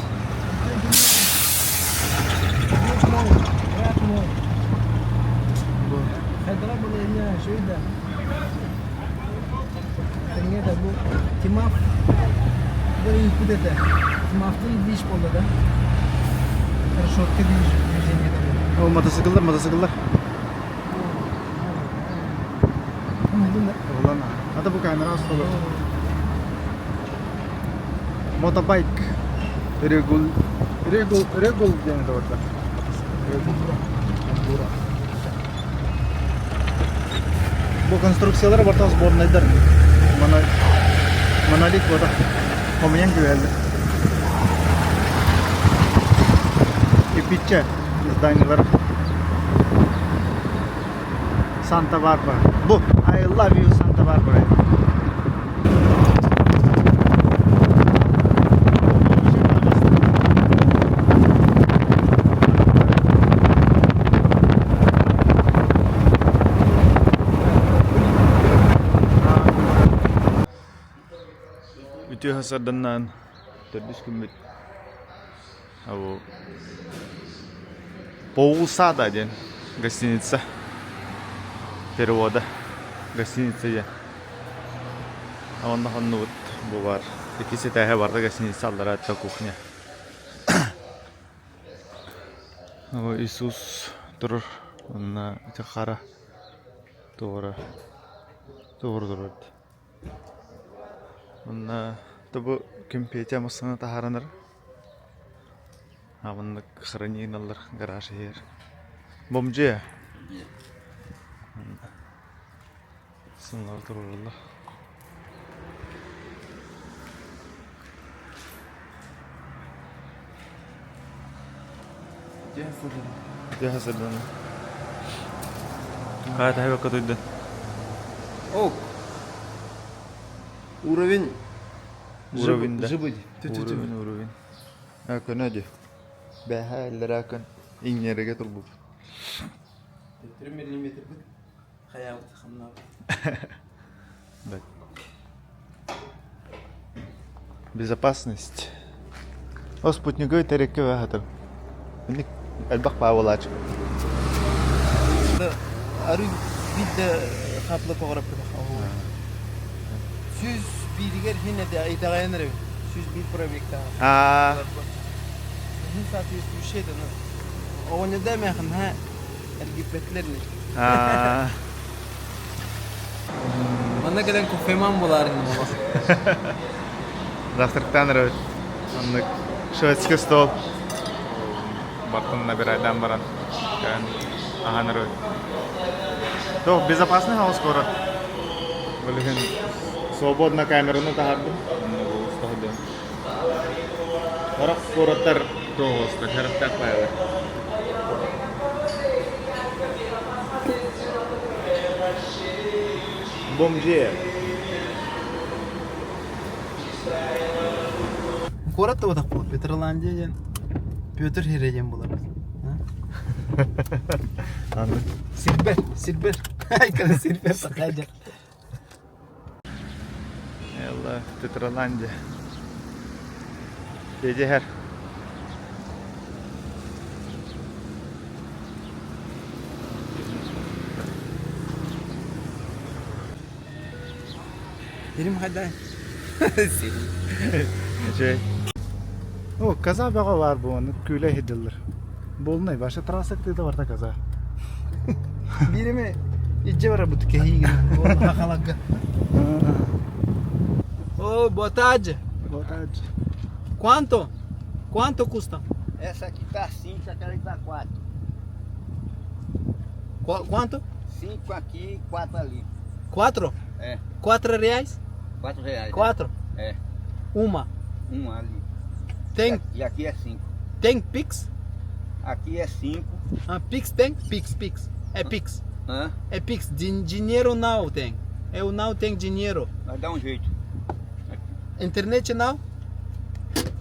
друг мой, брат мой. Хайдара была шуйда. Тэҥҥэ да бу Тимаф ыыппыт этэ. Тимафтан движ буолла да. Решетка движение Ол мотоцикллар, мотоцикллар. Улан. Ата бу камера остолу. Мотобайк. Регул Регул Регул диэн это барда. Регул. Бу конструкциялар барта сборнайдар. Монолит бота. Хомуйан күһэллэр. Кирпиччэ зданиелар. Санта-Барбара. Бу I love you Санта-Барбара. Үтүө сарданнаан төрдүс күммүт Полусада диэн гостиница перевода гостиница диэн Онно хоннубут бу бар иккис этээһэ барда гостиница аллараа өттө кухня Иисус турар онно ити хара туора туора турар Онно тобу ким Петя массыына таһааранар маннык хранилалар гараж иһигэр бомжи сыннары туруораллар Дьэ сырдана. Хаа таһыбакка туйдун. Ок. Уровень. Уровень да. Жибыть. Уровень, уровень. А көнө ди. Бэһэ эллэрэ күн иҥнэригэ турбут. 3 миллиметр бит. Хаябыт хамнабыт. Безопасность. О спутниговый тэриккэ баһатар. Инник элбэх паавалаачы. Арыы биирдэ хаплы тоҕораппыт 101-игэр хин итэҕэйэн эрэбин. 101 пробегтаах. Аа. Хин соответствующий это, ну. Оҕонньордоо эмээхин ха эргиппэтилэр ини. Аа. Манна кэлэн кофеман буолаар ини буолла. Завтрактаан эрэбит. Оннук шведский стол. Бартын набирайдаан баран аһан эрэбит. Туох безопасный хаус скоро. Билигин свободно камераны таһардым. Сорох куораттар туоҕустар, харахтаах баайалар. Бомжи. Куорат да батах буолар. Петрландия диэн Петр Хире диэн буолар. Аны. Сирбер, сирбер. Айкана сирбер сахаджа. Элла Петроландия. Дедиһэр. Сирим хайдай. Сирим. Үчүгэй. О, коза бөҕө баар бу, ону күүлэ иһирдэллэр. Буолунай, вообще трасса тыыта барта коза. Биир эмэ илдьэ барарбыт кэһиигин хахаларга. О, boa tarde. Boa tarde. Quanto? Quanto custa? Essa aqui tá 5, aquela ali tá 4. Quanto? 5 aqui, 4 ali. Quatro? É. R$ 4? 4 reais. Quatro? É. Uma. Uma ali. Tem, E aqui é 5. tem Pix? Aqui é 5. Ah, Pix tem? Pix, Pix. É Pix. Hã? É Pix. Dinheiro não tem. Eu não tenho dinheiro. Mas dá um jeito. Internet não?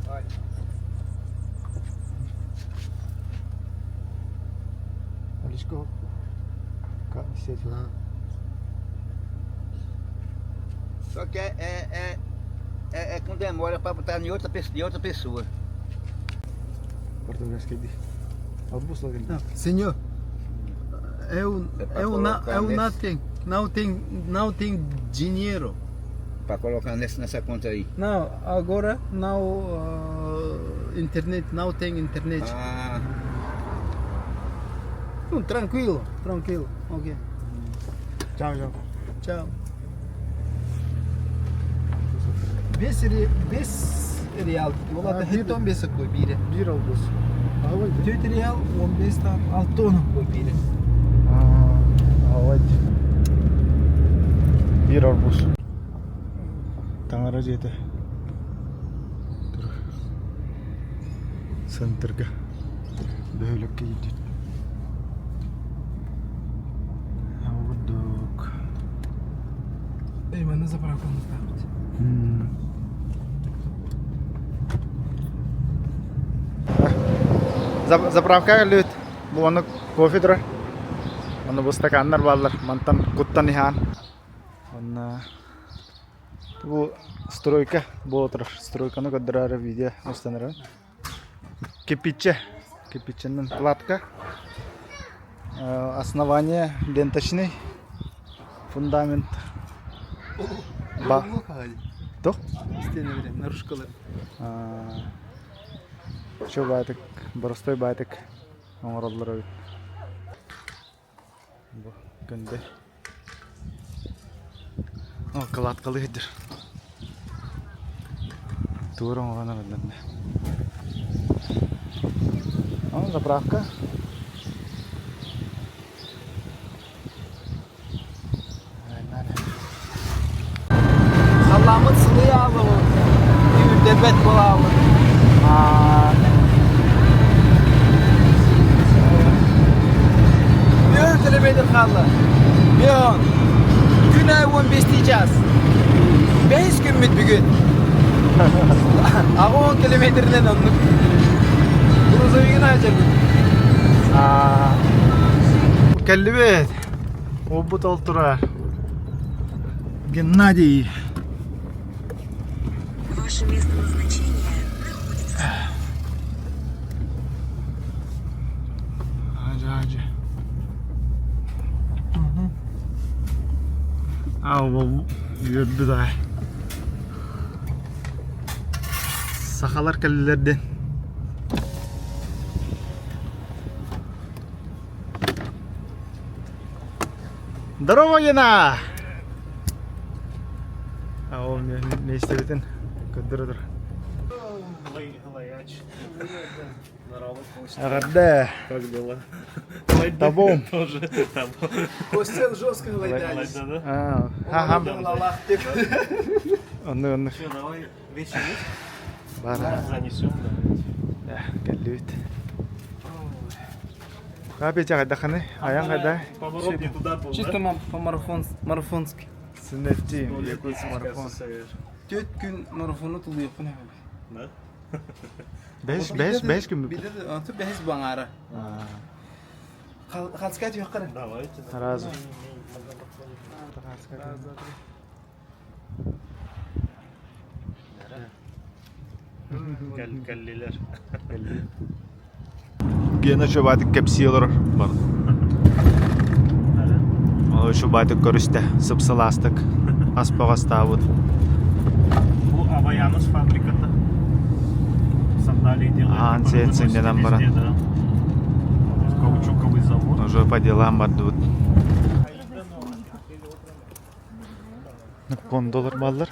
Olha. Алишко. Só que é com demora para botar em outra pessoa. Португальский ди. Албус лагерь. Senhor, eu, É pra eu, não, colocar eu não nesse- tenho, não tenho, não tenho dinheiro. Para colocar nessa conta aí. Não, agora não internet, não tem internet. Ah, Não, tranquilo, tranquilo. Ok, Чао, чао. tchau. Без, ре- без реал. Ол ата 15 окко биирэ. Биир албыс. 4 реал 15 там 6 окко биирэ. Аҕабайт. Биир арбуз. Таҥара дьиэтэ. Центрга. Бөһүөлэккэ киирдит. Курдук. Эй, манна заправкамыздаахпыт. Заправка кэллибит. Бу онно кофе турар. Онно бу стаканнар бааллар. Мантан куттан иһаан. Онно бу стройка буола турар. Стройканы көрдөрөөрү видео устанарым. Кирпиччэ. Кирпиччэнэн кладка. Основание ленточный. Фундамент. Ба. Туох? Истиэнэ наружкалар. Чо баатык, боростой баатык оҥороллор эбит. Бу күндэ. О, кладкалыы сылдьар. Тугу оҥорон эрэллэр О, заправка. Халлааммыт сылый аалабыт, үүрдэрбэт буолаабыт. Бүөр километр хаалла. Бион. Күн ай 15 час. Бэһис күммүт бүгүн. Аҕа 10 километринэн оннук. Грузовигын аачабыт. Кэллибит. Уолбут ол турар. Геннадий. Ваше место назначения находится... Ажа, ажа. А, ол үөрдү да. Сахалар кэллилэр диэн. Здорово, Гена! А ол миэстэбитин көрдөрө тур. Эҕэрдэ! Как дела? Табом. Тоже там. Костел жестко глайдались. А, ха-ха. Оннук, оннук. Все, давай вещи есть? Бара. Занесем, давайте. Кэллибит. Капеча хайдаханы? Аян хайда? Поворот не туда был, Чисто по марафон, марафонски. Синетти, Якутск марафон. Түөрт күн марафону тулуйуохпун эбит. Да? Бэс, бэс, бэс күн. Билде, бэһис баҥаара. Хацкать түһэххэ Давайте. Сразу. Кэллилэр. Гена Чубатик кэпсии олорор. Ол Чубатик көрүстэ, сып-сылаастык аспаҕастаабыт. Бу Аваянос фабриката. Сандалии делают. Аан сиэн сынньанан баран. Каучуковый завод. Уже по делам бардыбыт. Гондолар бааллар.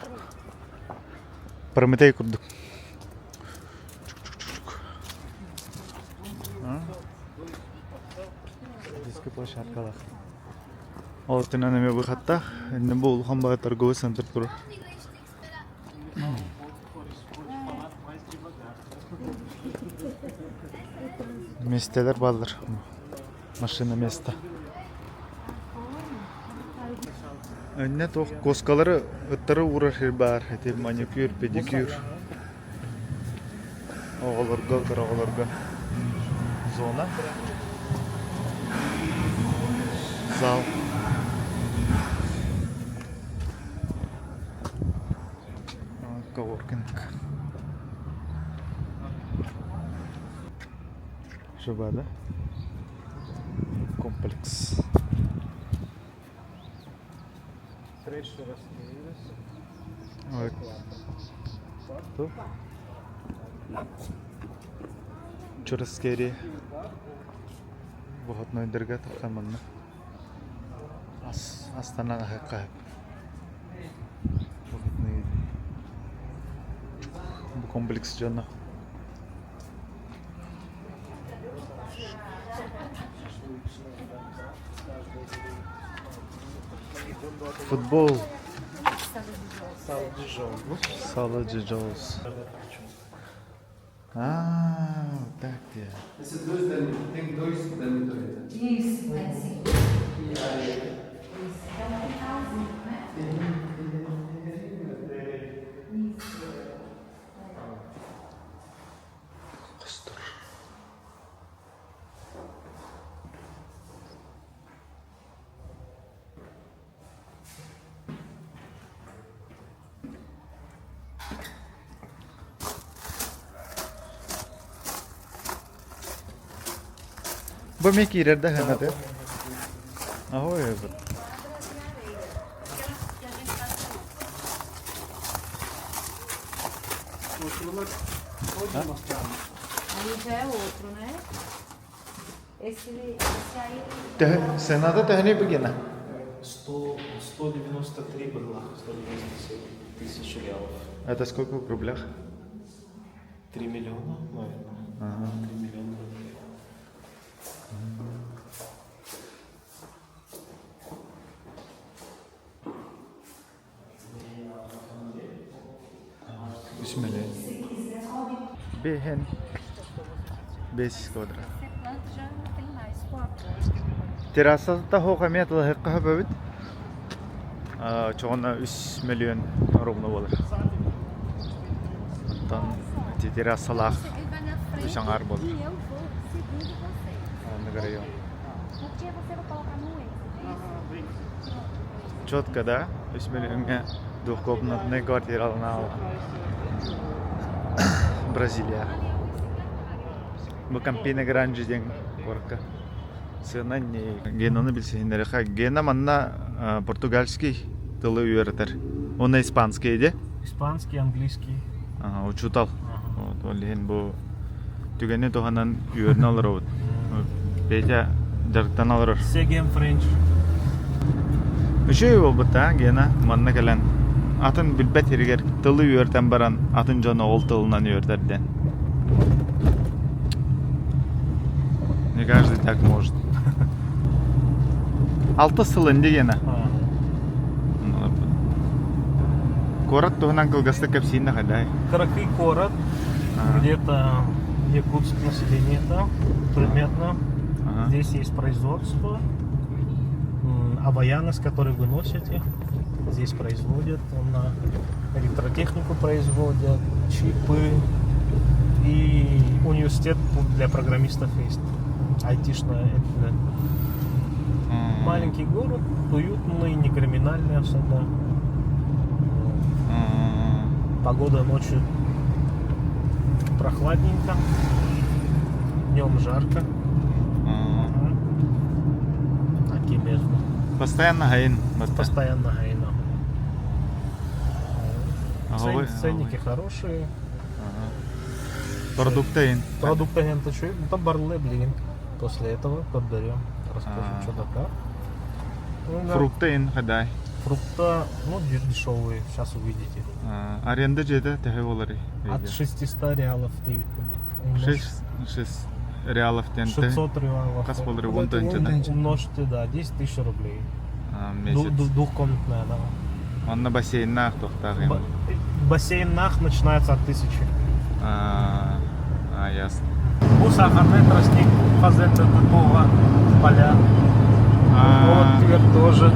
Прометей курдук. Детская площадкалаах. Ол өттүнэн эмиэ выходтаах. Иннэ бу улахан баҕа торговый центр турар. Миэстэлэр бааллар. Машина место. Иннэ туох куоскалары ыттары уурар сир баар. Ити маникюр, педикюр. Оҕолорго, кыра оҕолорго зона. Зал. Коворкинг. Жобада. Комплекс. Чураскери Выходнойдарга тахсан манна ас астанан аһыкка Выходные бу. комплекс дьоно. Футбол. Сала Джоус. А, вот так где. Esses dois da, tem dois da Mitoreta. Isso, é sim. Isso. É um quintalzinho, né? Isso. Бу эмиэ киирэр да ханаты. Аһой эбит. Aí já é outro, né? Esse, esse aí. Сената төһөнүй бу гена? 100, 193 было, 197 тысяч реалов. Это сколько в рублях? 3 миллиона, наверное. Ага. 3 миллиона рублей. Үс миллион. Бэһэн. Бэс квадрат. Você planta já não tem mais quatro. Террасата суох эмиэ тылыһыкка сөп Чоҕуна үс миллион ровно буолар. Оттон ити террасалаах Ele vai na frente үс аҥаар буолар. e eu vou seguindo vocês. Оннук район. Porque você vai colocar no Waze, é isso? Четко, да? Үс миллиоҥҥа двухкомнатная квартира на Бразилия. Бу Кампина Гранджи диэн куоракка. Сыана не Генаны билсиһиннэриэхэ. Гена манна португальский тылы үөрэтэр. Уонна испанский дии. Испанский, английский. Ага, учуутал. Вот, ол иһин бу түгэни туһанан үөрэнэ олоробут. Петя дьарыктана олорор. Сегем Френч. Үчүгэй буолбут аа Гена манна кэлэн атын билбэт сиригэр тылы үөрэтэн баран атын дьону ол тылынан үөрэтэр диэн. Не каждый так может. Алта сыл инди Гена. Куорат туһунан кылгастык кэпсиин да хайдай. Кыракый город, где-то Якутск население там, примерно. Здесь есть производство. Аваянос, который вы носите, здесь производят. Он на электротехнику производят, чипы. И университет для программистов есть. Айтишная. Это маленький город, уютный, не криминальный особо. Погода ночью прохладненько, днем жарко. Такие места. Постоянно сайын. Постоянно сайын. Ценники хорошие. Продукты. Продукты это ну, там барлы, блин. После этого подберем, расскажу, что да как. Ну, да. Фрукты хадай. Фрукта, ну, дешевые, сейчас увидите. Аренда дьиэтэ төһө буоларый. От 600 реалов 9 кубик. 6, 6 реалов диэн. 600 реалов. Хас буолар уон тыһыынча. Умножьте, да, 10 тысяч рублей. Месяц. Двухкомнатная, да. Онно бассейннаах туохтаах Бассейннаах начинается от 1000. А, а, ясно. Бу сахарный тростник, фазенда такого поля. Вот теперь тоже.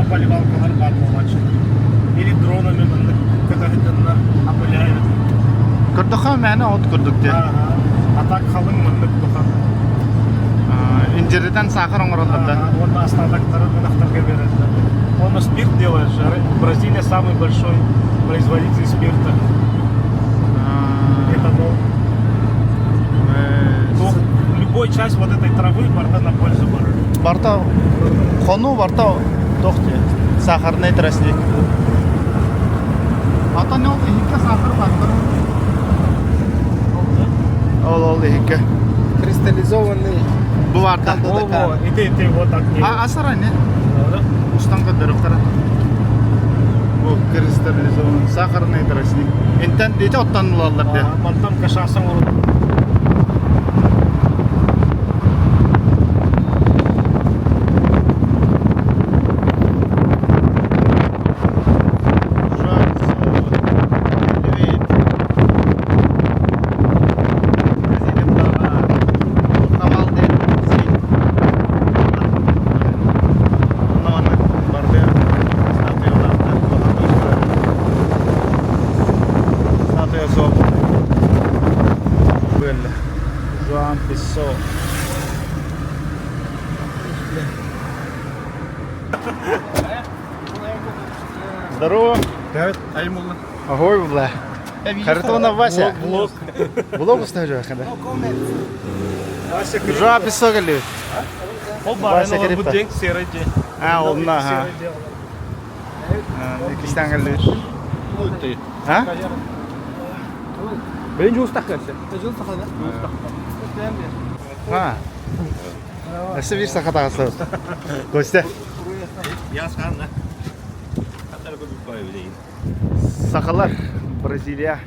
Поливалкалар баар буолааччы. Или дронами көтөһүтэннэр опыляют. Көрдөххө мээнэ от курдук дии. А так халыҥ маннык духа. Инжиртэн сахар оҥороллор да. Уонна остатоктарын ынахтарга берэллэр. Он спирт делает же. Бразилия самый большой производитель спирта. Этанол. Любой часть вот этой травы барыта на пользу барар. Барыта хонуу барыта туох сахарный тростник. Ата не ол иһиккэ сахар баар. Ол ол иһиккэ. Кристаллизованный Бу баар да. О, и ты, ты вот так не. А асара не? Устан көрдөрүөхтэрэ. Бу кристаллизованный сахарный тростник. Интен ити оттон ылаллар дии. Мантан кашаасан оҥороллор. Жуан Писсо. Здорово. Ахой, бля. Харитонов Вася. Блог. Блог установил, когда? Жуан Писсо кэллибит. Ол баар Вася олорбут Крипто. дьиҥ серый дьиэ. А, онно, аха. Иккистээн кэллибит. А? Билин жуустах кэлсэ. А. Өссө биир саха таҕыста. Костя. Сахалар Бразилия.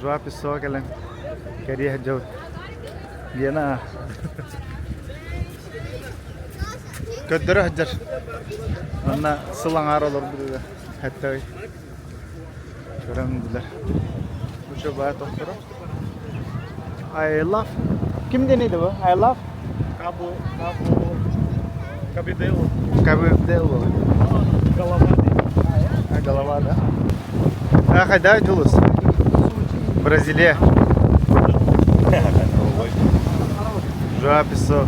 Жуа Писсо кэлэн кэриэһ дьыл Лена көрдөрө сылдьар. Манна сыл аҥаара олорбут этэ. Хэттэй көрөн билэр. Учу баа тохторо. I love. Ким диэн edi bu? I love. Кабу, кабу, кабиделло. Кабиделло. Голова. А, голова, да? А, хайда Дьулус? Бразилия. Жуа Писсо.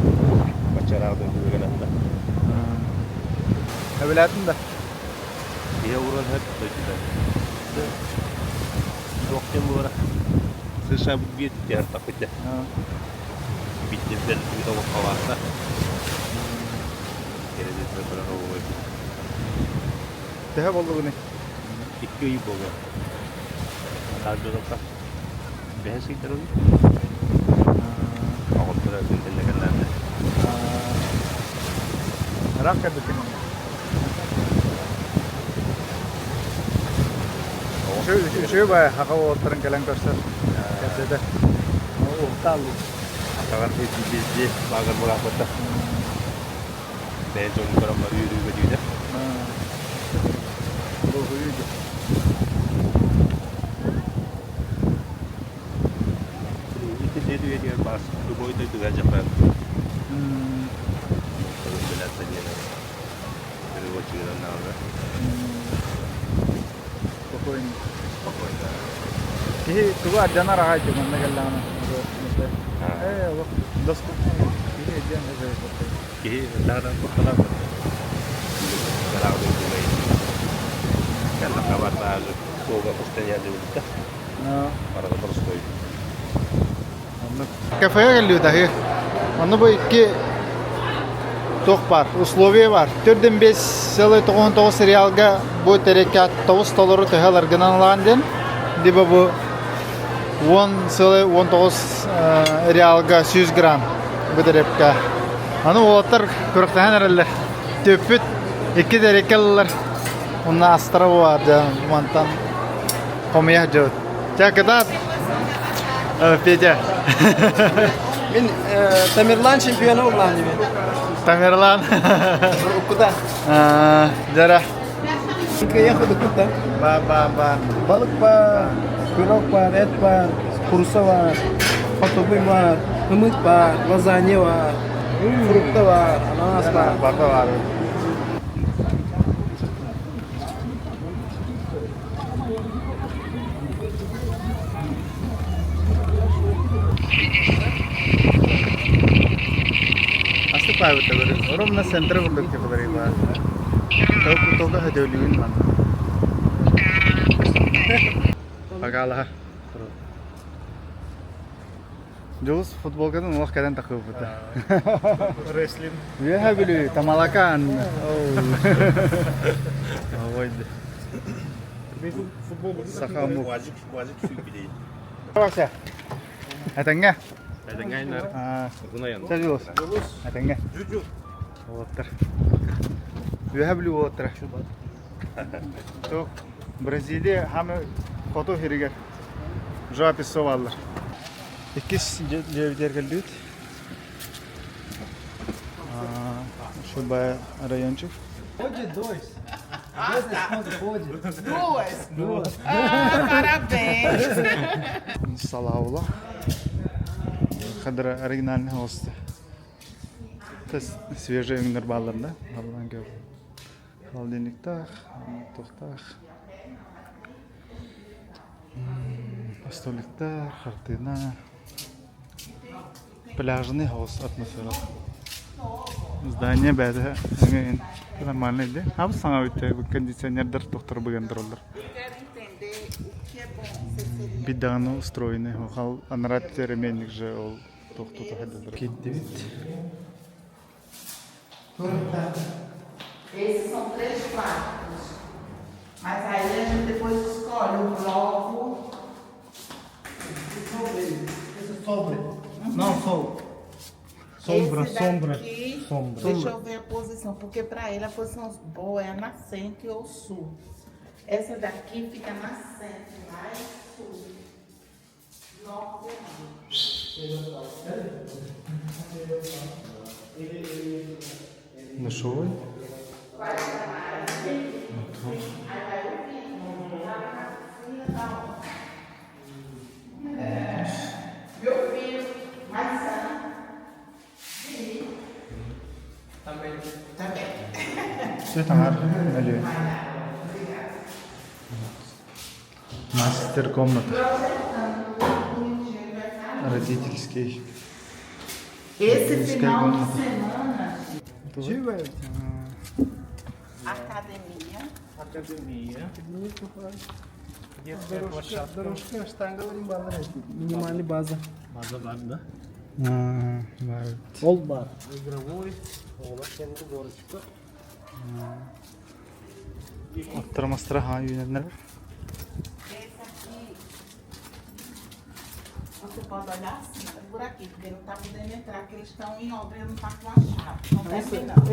Эбилээтин да? Ийэ уран хөп дойдута. Туох диэн буолара. США биир тахпыта. Биттирдэр олоххолаахта. Кэрэдэтэ турар оҕолой. Төһө боллугуный? Икки ый буолуо. Таардылыкка. Бэһис ыйдар ый. Оҕолторо күнтэн кэллээннэ. Ыраах кэлбиккин. Үчүгэй баай хаха уолаттарын кэлэн көрсөр. Кэпсэтэ. Уһуктааллыы. Атаҕар биирдии лааҕыр бурааппыта. Бэйэ дьонун көрөн бары үөрүүгэ дүүдэ. Дуоһуйуу дии. Ити дед үйэтигэр баас любой дойдуга дьахтар. Переводчигынан наада. Спокойно. Спокойно. Киһи тугу ардьанар аҕай дии манна кэллэҕинэ. Ээ, олох доступно. Киһи өйдүөн Киһи даҕадан куттанар. Ыраах дойдуга кэллэххэ бардааҕы суолга постоянно дьыбыта. Барыта простой. Кафега кэллибит аһыы. Онно бу икки туох баар, условие баар. Төрдүн 5,99 сериалга бу тэриккэ тоҕус толору төһө ыларгынан ылаан диэн. Либо бу 10,19 реалга 100 грамм бу тэрипкэ. Аны уолаттар күрэхтэһэн эрэллэр. Түппүт икки тэриккэ ыллылар. Онно астара буолар дьэ мантан хомуйа сылдьабыт. Чэ, кытаат! Петя. Мин Тамерлан чемпиона улаан диби. Тамерлан. Куда? Жара. Кая куда? Ба ба ба. Balık var, пирог var, et var, курса var, фотобый var, hımıt var, lazanya var, фрукта var, ананас var. Барда бар. Астык баабыта көрү. Ровно центр курдук типа бар. Толка хөтөлүүн ман. Пагаалаха. Дьулус футболкатын олох кэлэн тахыыбыта. Рестлинг. Үөһэ Бүлүү, Тамалакаан. Ой. Футбол. Саха омук. Уазик, уазик сүүрбүдэй. Вася. Этэҥҥэ. Этэҥҥэ Аа, Гунаян. Чэ, Дьулус. Этэҥҥэ. Уолаттар. Үөһэ Бүлүү уолаттара. Туох Бразилия хаамы хоту сиригэр живописцы бааллар. Иккис дьиэбитигэр кэллибит. Шубай райончик. Pode dois. Dois desconto, pode. Duas? Duas. Ah, parabéns! Салаула. Хадра оригинальный холосты. Свежий өҥнөр бааллар да. Аллан көр. Холодильниктаах, туохтаах. Столиктаах, хартыына. Пляжный хаос атмосфера. Здание бэйэтэ эҥин нормальный да. Абыс саҥа бүттэ кондиционердар тохтор быган тураллар. Бидаҕаны устроенный хал анарат ременник же ол тохтото хаддылар. Киттибит. Esses são três quartos. Mas aí a gente depois escolhe o bloco. Sobre. Não, sol. Sombra, Esse sombra. daqui, Sombra. Deixa eu ver a posição, porque para ele a posição boa é a nascente ou sul. Essa daqui fica nascente, mais sul. Norte. Душевой. Meu filho, maçã. Também. Все таҥар өлүө. Мастер комната. Родительский. Esse Родительская final de комната. semana, Живая. academia. Academia. Детская площадка. Дорожка, штанга бар Минимальный база. База бар, да? Бар. Ол бар. Игровой. Оҕолор kendi горочка. Оттор мастара хаҥа үүнэннэр. Esse aqui, você pode olhar assim, por aqui, porque não tá podendo entrar, que eles estão em obra e não tá com a chave. Não terminando.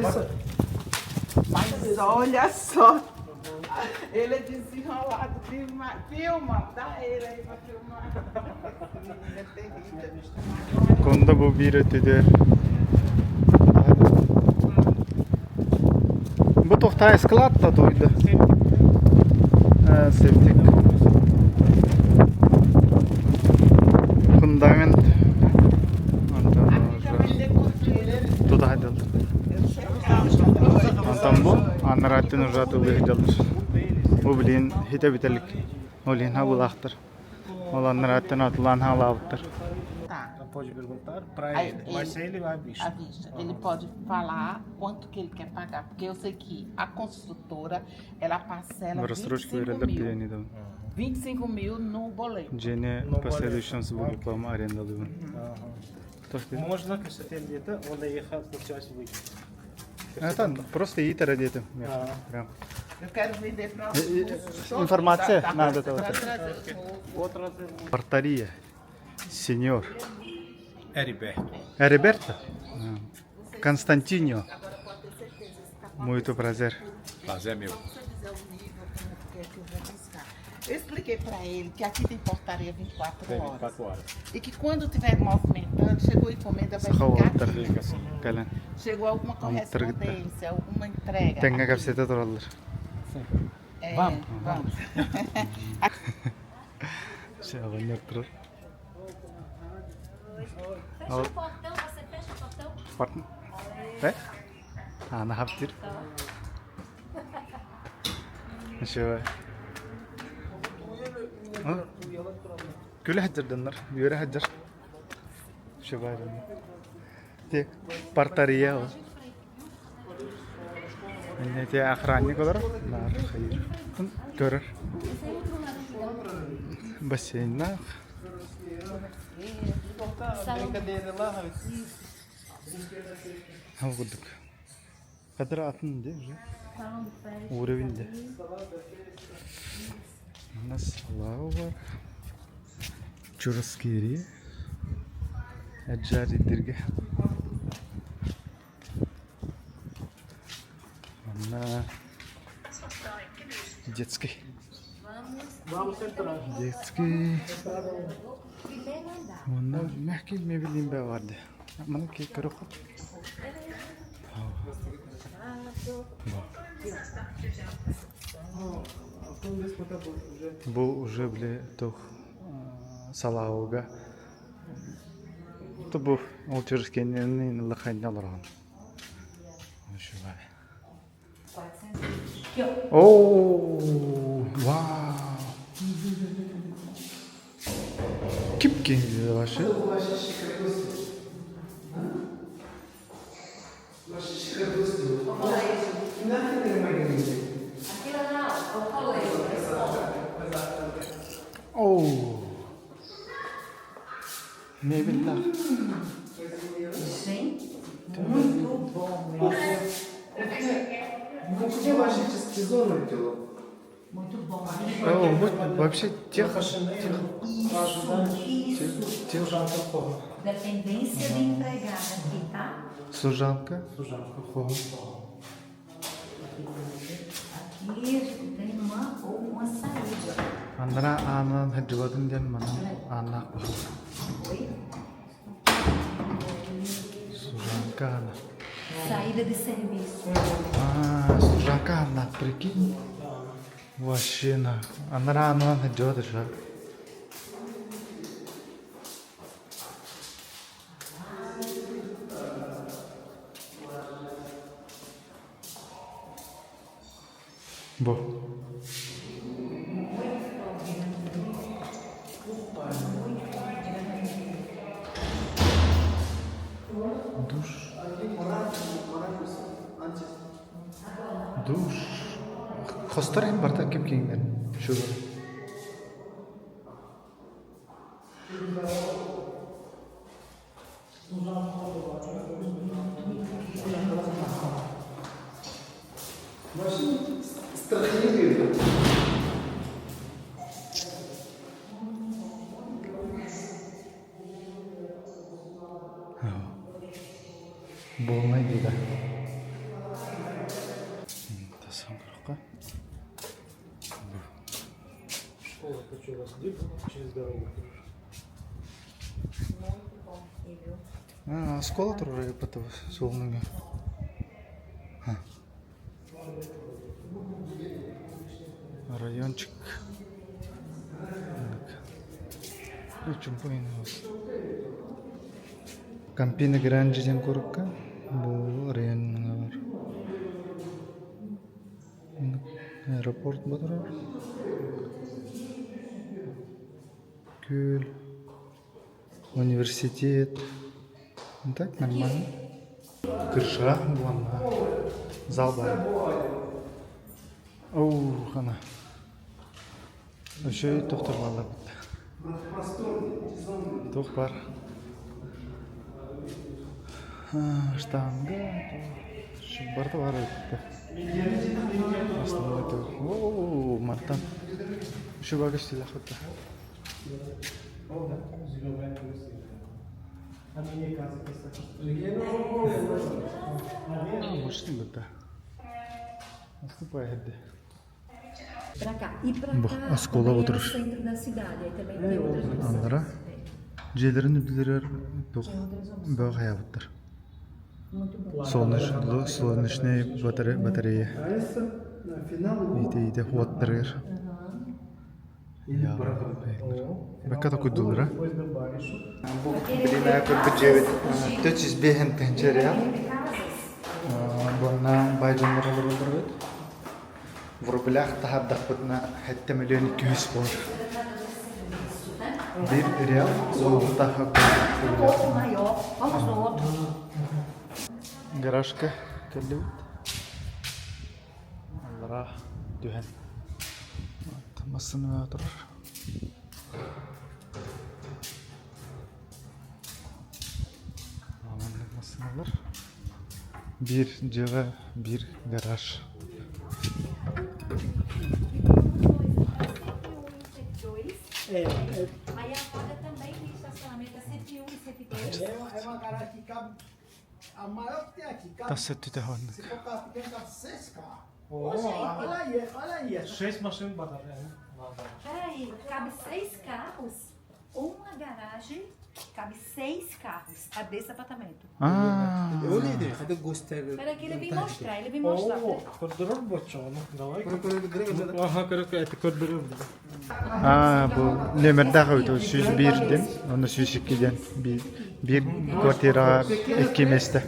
Mas olha só, ele é desenrolado demais. Filma, dá ele aí pra filmar. Esse menino é terrível. Кунда бу биир өттүгэр Бу туохтаа склад да туйда. Септик. Фундамент. Онтон тута сылдьаллар. Онтон бу анараттын уже атыылыы сылдьаллар. Бу билигин хитэ бүтэлик. Ол иһин хабылаахтар. Ол анараттын атылаан хаалаабыттар. Tá. Pode perguntar pra Aí ele, mas ele vai à vista. À vista. Ele pode falar quanto que ele quer pagar, porque eu sei que a construtora, ela parcela Рассрочка 25 берэллэр mil. диэн идэбин. 25 mil no boleto. Дьиэни Ну, последующем звуку арендалыыбын. Можно кэпсэтиэн диэтэ, уонна эйиэхэ запчасть выйдет. Это просто иитэрэ диэтим. Прям. Eu quero vender para Информация надо Para этого. trazer os russos. Портария. Сеньор. Эриберто. Эриберто? Константинио. Muito prazer. Prazer é meu. Você dizer o nível, como que é que eu vou buscar. Eu expliquei para ele que aqui tem portaria 24 Tem horas. 24 horas. E que quando tiver movimentando, chegou encomenda, vai Саха ficar уолаттар aqui. кэлэн Chegou alguma correspondência, alguma entrega. тэҥҥэ aqui. кэпсэтэ тураллар. É, vamos. Vamos. Оҕонньор турар. Fecha o portão, você fecha o portão? Портн. Э? Аана хаптыр. Ничего. Күлэ сылдьар үөрэ сылдьар. Шыбай Те портария ол. Те охранник олорор. Наар хайыр. Көрөр. Бассейннаах. Ол курдук. Кадыр атын де уже. Уровень де. У нас лава Чурасские. Аджари дирге. Манна. Детский. Детский. Онно мягкий мебелин бе барды. Маны көрөккө. Бу уже били тух салауга бу ол через лахайна олорон. О, вау! Кип вообще. О, мебель да. Gente, muito bom mesmo. Muito bom. О, вот вообще тех, Isso, isso. тех, Dependência de empregada aqui, tá? Служанка. Aqui a gente tem uma, uma saída. Андара анан хаджыбатын диэн манан ааннаах Oi? Служанка ана. Saída de serviço. А, служанка ана, прикинь. Вообще на. Анара анан хаджыбат же. Бу. Душ. Душ. Хостор hem барта кеп кеңдер. Şu. Болмай дейді. Тасан көрөккө. Школа хочу вас через дорогу. Muito bom aqui, viu? А, школа турар потом солнуга. Райончик. Кампина Гранджи диэн курукка бу районҥа бар. Аэропорт батырар. Күл. Университет. Ну так, нормально. Крыша буанна. Зал бар. Оу, хана. Өшөй доктор балдар битте. Тух бар. Штанга. Барда бар битте. Основной Оу, мартан. Еще багаж силах битте. Машина битте. Наступай хедде. Pra cá. E pra Бу, cá оскола também é o отырыш. centro da cidade. Aí também tem outras opções. Андара. Жээлерин үдүлерер тух бөөх хаябыттар. Muito bom. Солнечный батарея. Ите ите хуаттаргар. Бакка такой дулра. Бу билина көрбүт жебит. 405 тенче реал. Буна байжандар олоролор В рублях тахардахпытна 7 миллион 200 болар. Бир реал золота Um pouco maior. Vamos no outro. Гаражка келлибит. Аллара түһэн. Массыны турар. Аманнык массыналар. Бир жыга, бир гараж. É, Aí a vaga também tem estacionamento, é 101 e 102. É uma garagem que cabe. A maior que tem aqui, cabe. Тас өттүтэ Se for carro pequeno, cabe seis carros. Olha aí, olha aí. Seis машин баар. Peraí, cabe seis carros? Uma garagem cabe seis carros. É desse apartamento. Peraí que ele vem mostrar, ele vem mostrar. Оо, көрдөрөр бочону. Давай. Ага, көрөк, это көрдөрөр. Аа, бу нүөмэрдээх эбит 101 диэн, уонна 102 диэн биир квартираҕа икки миэстэ.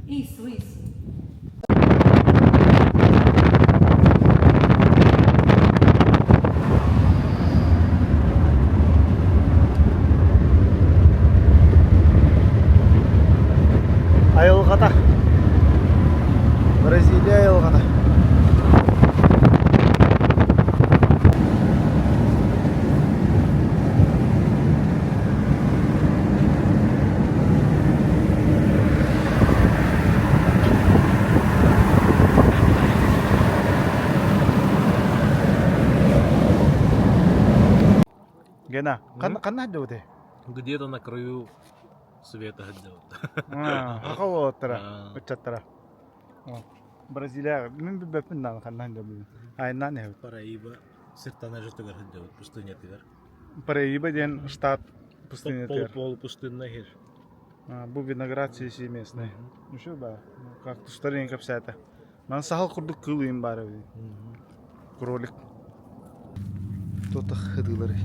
Isso, isso. Айылҕата. Бразилия айылҕата. Гена, ханна дьоуте? Где-то на краю света делают. Хахалоттара, ыччаттара. Бразилия, мин билбэппин даҕаны ханна дьобун. Айаннаан иһэбит. Параиба сиртана жытыгар сылдьабыт пустынятыгар. Параиба диэн штат пустынятыгар. Полупустынна иһир. Бу виноград сиси местный. Еще ба, кактустар ең кэпсээтэ. Ман сахал курдук кыыл ыйым баар эбит. Кролик. Тута хыдылары.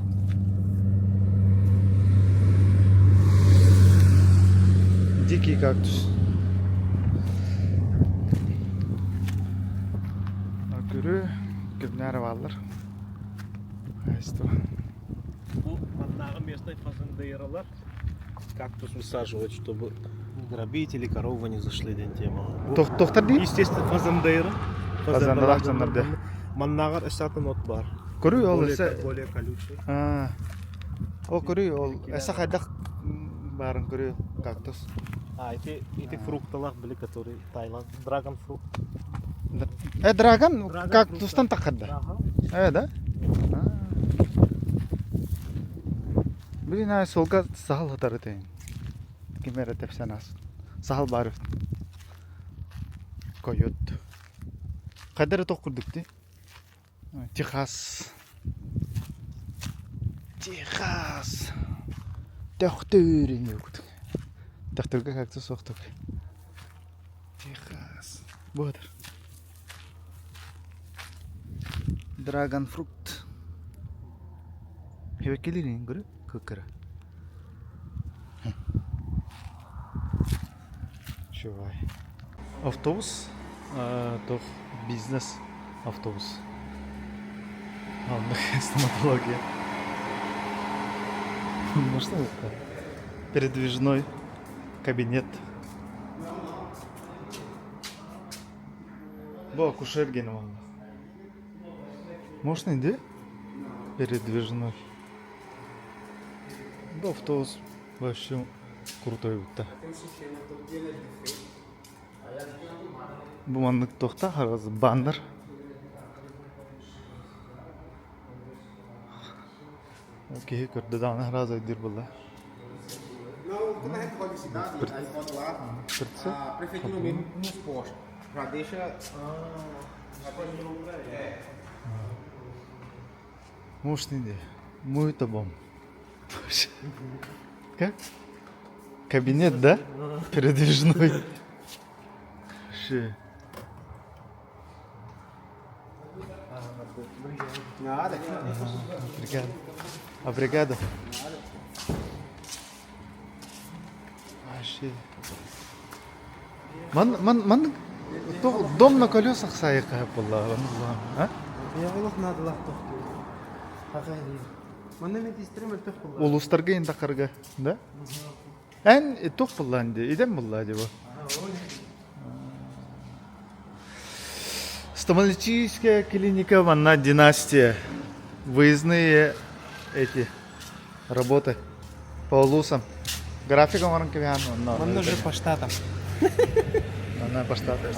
Дикий кактус. Көрү күбнәр баллар. Хаһайство. Бу маннааҕы местной фазендейралар кактус высаживать, чтобы грабители, коровы не зашли диэн тема. Тохтор дии? Естественно, фазендейра. Фазендалаах дьоннор дии. Маннааҕар өссө от баар. Көрүй ол эсэ Более колючий. Ол көрүй ол эсэ хайдах баарын көрүй кактус. А, эти фрукталах были, которые Таиланд, драгон фрукт. Э, драгон кактустан таххарда. Э, да? Блин, а суолга саһыл сытар этэ. Ким эрэ тэпсэн аас. Саһыл баар Койот. Хайда эрэ туох курдук дии? Техас. Техас. Төхтүүр ини курдук. Төхтүргэ как-то суохтук. Техас. Буотар. Драгон фрукт. Хэвэккилиин көрө кыккыра. Чувай. Автобус туох бизнес автобус. Оннук стоматология. Можно это? Передвижной кабинет. Бу акушер гене манна. Можно иди? Передвижной. Бу автобус вообще крутой бутта. Бу маннык туохта баннер. Киһи көрдө даҕаны сразу өйдүүр буолла. Não, como a gente pode cidade, aí bota lá a prefeitura mesmo nos postos. Já deixa. Мощный де. Мой табом. Как? Кабинет, да? Передвижной. Вообще. Nada. Obrigado. Obrigado. Вообще. Ман, ман, ман, дом на колесах сайыка буолла. А? Олох наадалаах тохтуур. Манна мен тиистэрим өлтөх буолла. Улуустарга индакарга, да? Эн туох буоллаан дии, идэм буолла дии бу. Стоматологическая клиника манна династия. Выездные эти работы по улусам. График оҥорон кэбиһэн онно. Манна уже по штатам. Манна по штатам.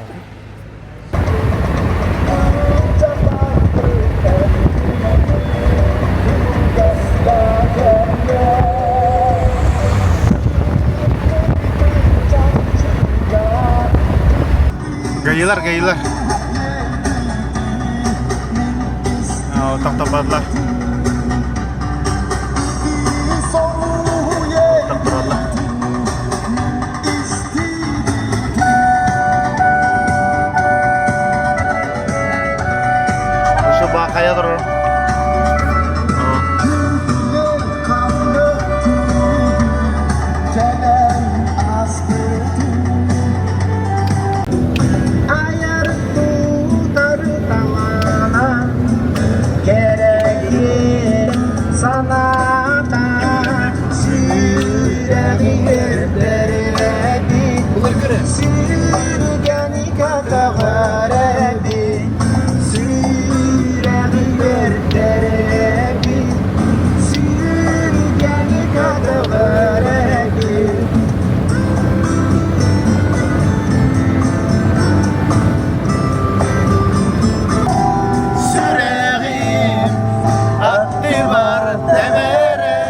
Гаилар, гаилар. Тохтоппатылар. Оттон тураллар. Еще баахайа турар. Сүрэҕим аттыбар тэбэрэ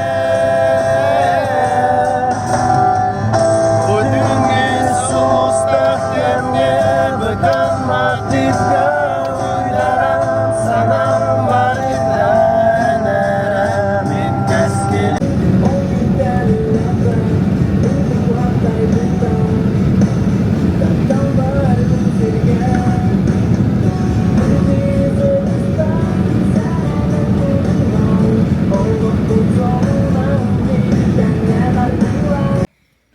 Бу түүҥҥү сулустаах кэмҥэ бытамматыгар санаам барытан эрэ мин кэскил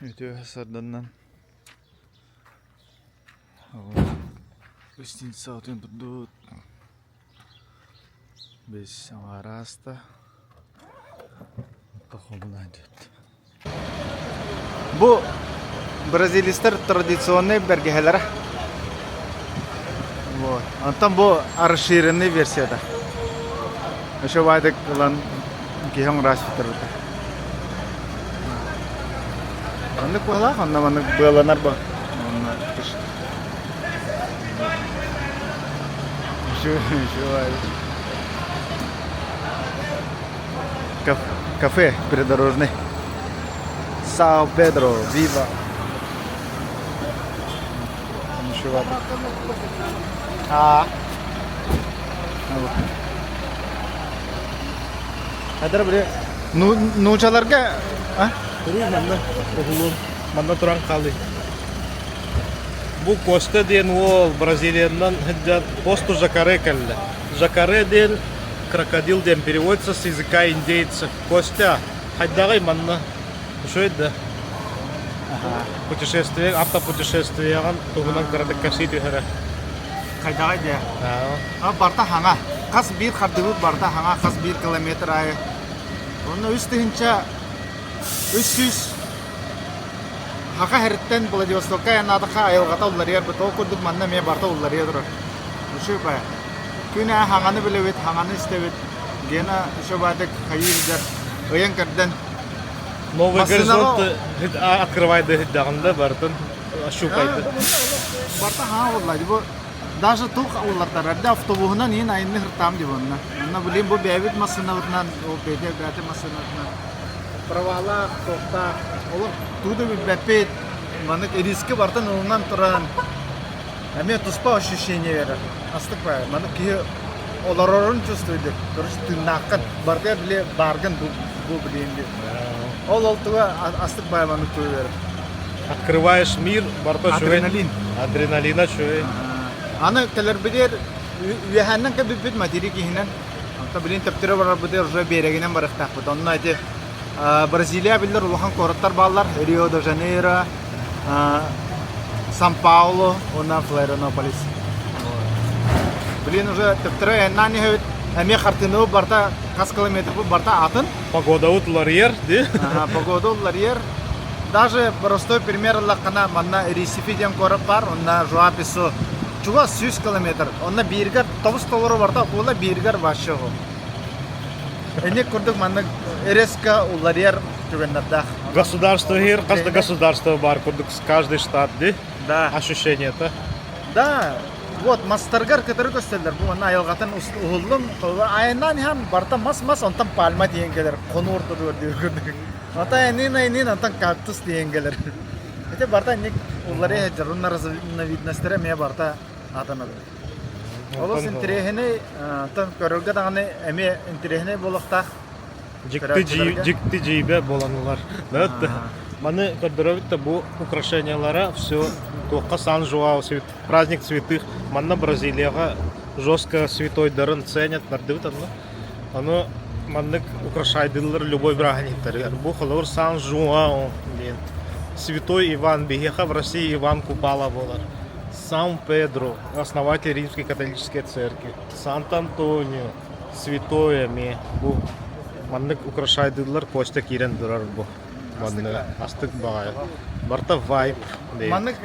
Үтүө сарданнан гостиница отун турдут Бес аҥаараста Бу бразилистар традиционный бэргэһэлэрэ. Вот. Онтон бу расширенный версията. Еще баайдык ылан киһи оҥороо сүтэрбитэ. Оннук быһалаах, онно маннык быаланар бу. Онно Кафе придорожный. Сао Педро, вива. А. Хадыр били нуучаларга а? Туруу манна уһулун манна туран хаалый. Бу Коста диэн уол Бразилиянан сылдьан посту Жакаре кэллэ. Жакаре диэн крокодил диэн переводится с языка индейцев. Костя, хайдаҕый манна? Үчүгэй да? Путешествие, автопутешествиеҕын туһунан кыратык кэпсии түһэрэ. Хайдаҕый диэ? А барта хаҥа. Хас биир хардыбыт барта хаҥа, хас биир километр аайы. Онно 3300 Хаха һэриттэн Владивостокка айаннаатахха айылҕата уларыйар, ол курдук манна эмиэ барыта уларыйа турар. Үчүгэй баҕайы. Күн аайы хаҥаны билэбит, хаҥаны истэбит. Гена еще баатык хайыы илдьэр, ыйан кэрдэн. Новый горизонт открывайды иһиттэҕинэ барытын щупайды. Барыта хаҥа буолла. Бу даже тух уллартар. Эрдэ автобуһунан иин айанны хыртаам дии буонна. Онно билин бу бэйэбит массыынабытынан, ол бэйэтэ бэйэтэ массыынабытынан правалаах, туохтаах, олох тугу да билбэппит, маннык риски барытын ылынан туран эмиэ туспа ощущение берэр. Астык баҕайы. Маннык киһи олорорун чувствуйдук. Короче, тыыннааххын, барытыгар били бааргын бу, бу билиэн диэн. Ол ол туга астык баҕайы маннык тугу берэр. Открываешь мир, барыта үчүгэй. Адреналин. Адреналина үчүгэй. Аны кэлэрбитигэр үөһээннэн кэлбиппит материк иһинэн Онто билин төптөрө барарбытыгар уже биэрэгинэн барыахтаахпыт. Онно ити Бразилия биллэр улахан куораттар бааллар. Рио-де-Жанейро, Сан-Паулу уонна Флорианополис. Билин уже төптөрө айаннаан иһэбит. Эмиэ хартыынабыт барта хас километрбыт барта атын. Погодабыт уларыйар, дии. Погода уларыйар. Даже простой пример ыллаххына, манна Рисифи диэн куорат баар, онно Жуапису чугас 100 километр. Онно бииргэр тобус толору барта буола бииргэр вообще оҕо. Эник курдук маннык резко уларыйар түгэннэрдээх. Государство хир, хас да государство бар курдук каждый штат, ди? Да. Ощущение-то. Да, вот мастаргар кытары көстөллөр. Бу манна айылҕатын уһуллум. Айаннаан иһэн барта мас-мас, онтон пальма диэн кэлэр. Хонуу ортотугар диир курдук. Ата айанныын-айанныын онтон кактус диэн кэлэр. Ити барта инник уларыйа сылдьар. Уонна разновидностара эмиэ барта атан. Олус интэриэһинэй, оттон көрөргө даҕаны эмиэ интэриэһинэй буолуохтаах. Дьикти дьикти дьиибэ буоланылар. Маны көрдөрөбүт да бу украшениялара все туохха Сан-Жуао праздник святых манна Бразилияҕа жестко святойдарын ценят бардыбыт онно. Ону маннык украшайдыыллар любой бырааһынньыктарыгар. Бу холобур Сан-Жуао диэн Святой Иван биһиэхэ в России Иван Купала буолар. Сан-Педро, основатель Римской католической церкви. Сант-Антонио, Святой эмиэ бу маннык украшайдыыллар Костя киирэн турар бу. Маннык астык баҕайы. Барта вайб Маннык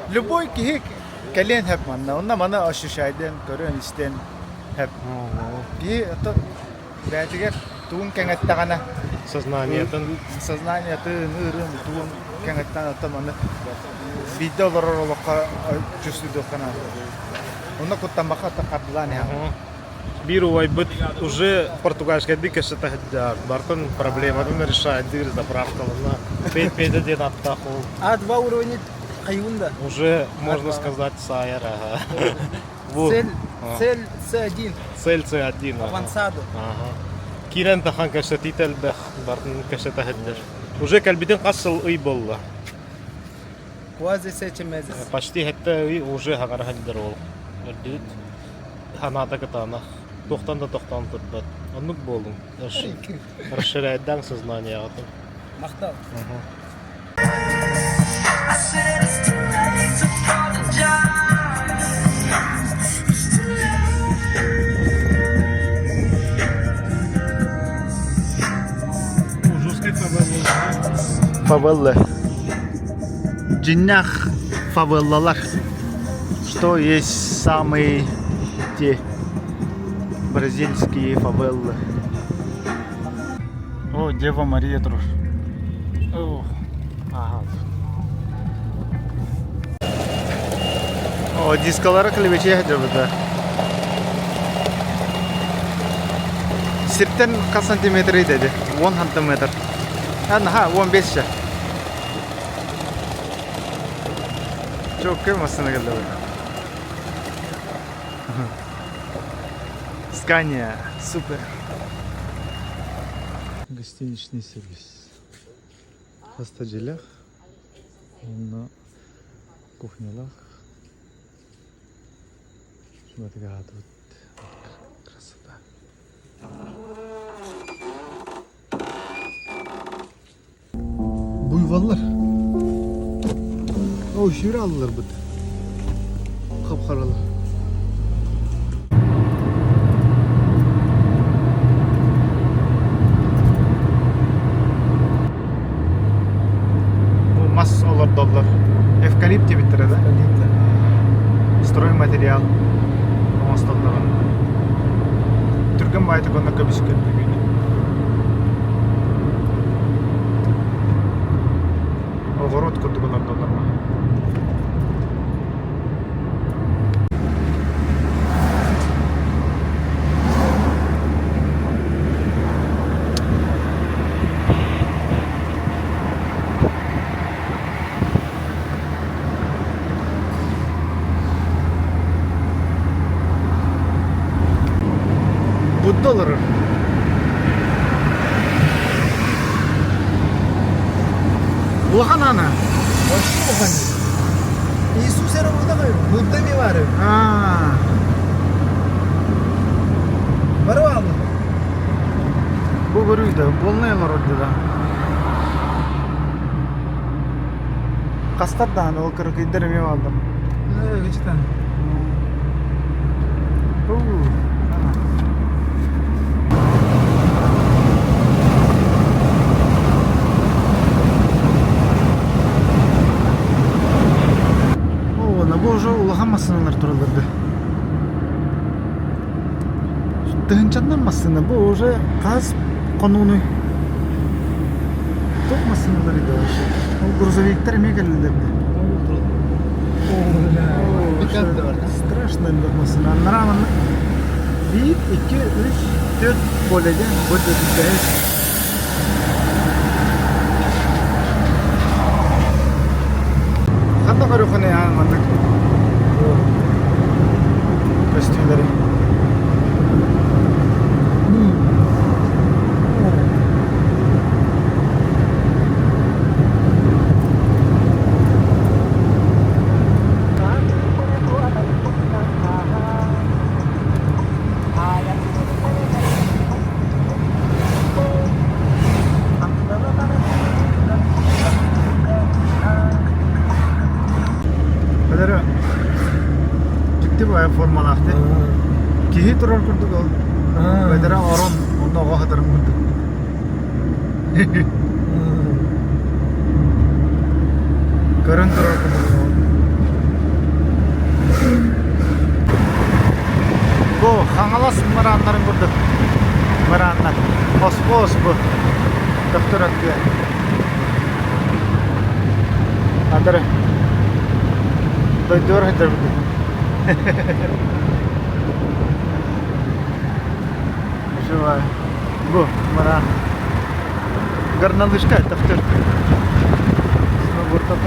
любой киһи кэлиэн сөп манна. Онно маны ощущайдыан, көрүөн, истиэн сөп. Киһи ото бэйэтигэр тугун кэҥэттэҕинэ сознаниетын сознаниетын, ыырын, тугун кэҥэттэҕинэ ото маны биирдэ олорор олоххо чувствуйдуохха наада. Онно куттаммакка хардылаан иһэҕин. Биир убайбыт уже португальскайдыы кэпсэтэ сылдьар, бартын проблематын решайдыыр заправкалана. Петя диэн аттаах ол. А два уровня хайунда. Уже можно сказать сайер, ага. Цель, цель C1. Цель C1. Авансадо. Ага. Киирэн тахан кэпсэтиитэ элбэх, бартын кэпсэтэ сылдьар. Уже кэлбитин хас сыл ый буолла? Quase sete meses. Почти сэттэ ый уже хаҥара сылдьар уол. Өрдүбүт. Ханаата кытаанах. Туохтан да тохтоон турбат. Оннук буолуҥ. Расширяйдаҥ сознаниеҕытын. Махтал. Фавеллы. Дьиннээх фавеллалар. Что есть самые те бразильские фавеллы. О, Дева Мария турар. О, ага. О, дискалара клевече да. Сиртэн хас сантиметр dedi? 10 сантиметр. Ха, 15 ше. Чоккай массыына кэллэ Скания, супер. Гостиничный сервис. Хаста дьиэлээх, уонна кухнялаах. Смотри, красота. Буйволлар. О, сүүрэ алларбыт. Хап-харалар. Бу мас олордоллор. Эвкалипт диэбиттэрэ да? Стройматериал оҥостоллор. Түргэн баайытык онно көбүскэ бүгүнү. Оҕуруот курдук олордоллор маһы. Будда олорор. Улахан аана. Вообще улахан. Иисус эрэ Будда Будда ми бар. Аа. Бары алды. Бу көрүүдө полный олорор да. Хастар даҕаны ол кыракыйдар эмиэ бааллар. Ээ, О, бу уже улахан массыыналар тураллар да. Тыһыынчаннан массыына бу уже хас хонууну Туох массыыналар да вообще? Ол грузовиктар эмиэ кэллилэр да. Страшно элбэх массыына. Аннараа манна биир, икки, үс, түөрт поле диэн бу бэһис. Ханна көрүөххүнүй аан маннык? көстүүлэри. Бэлэрэ дьикти баайа формалаах дии. Киһи турар курдук ол. Бэдэрэ орон онно оҕо хатарын курдук. Көрөн турар курдук ол. Бу Хаҥалас мырааннарын курдук мырааннар. Оспо-оспо. Төхтөр аттыа. Адары. Дойдуор сылдьарбыт. Живая. Бу мыраан. Горнолыжка төхтөр. Сноубордтан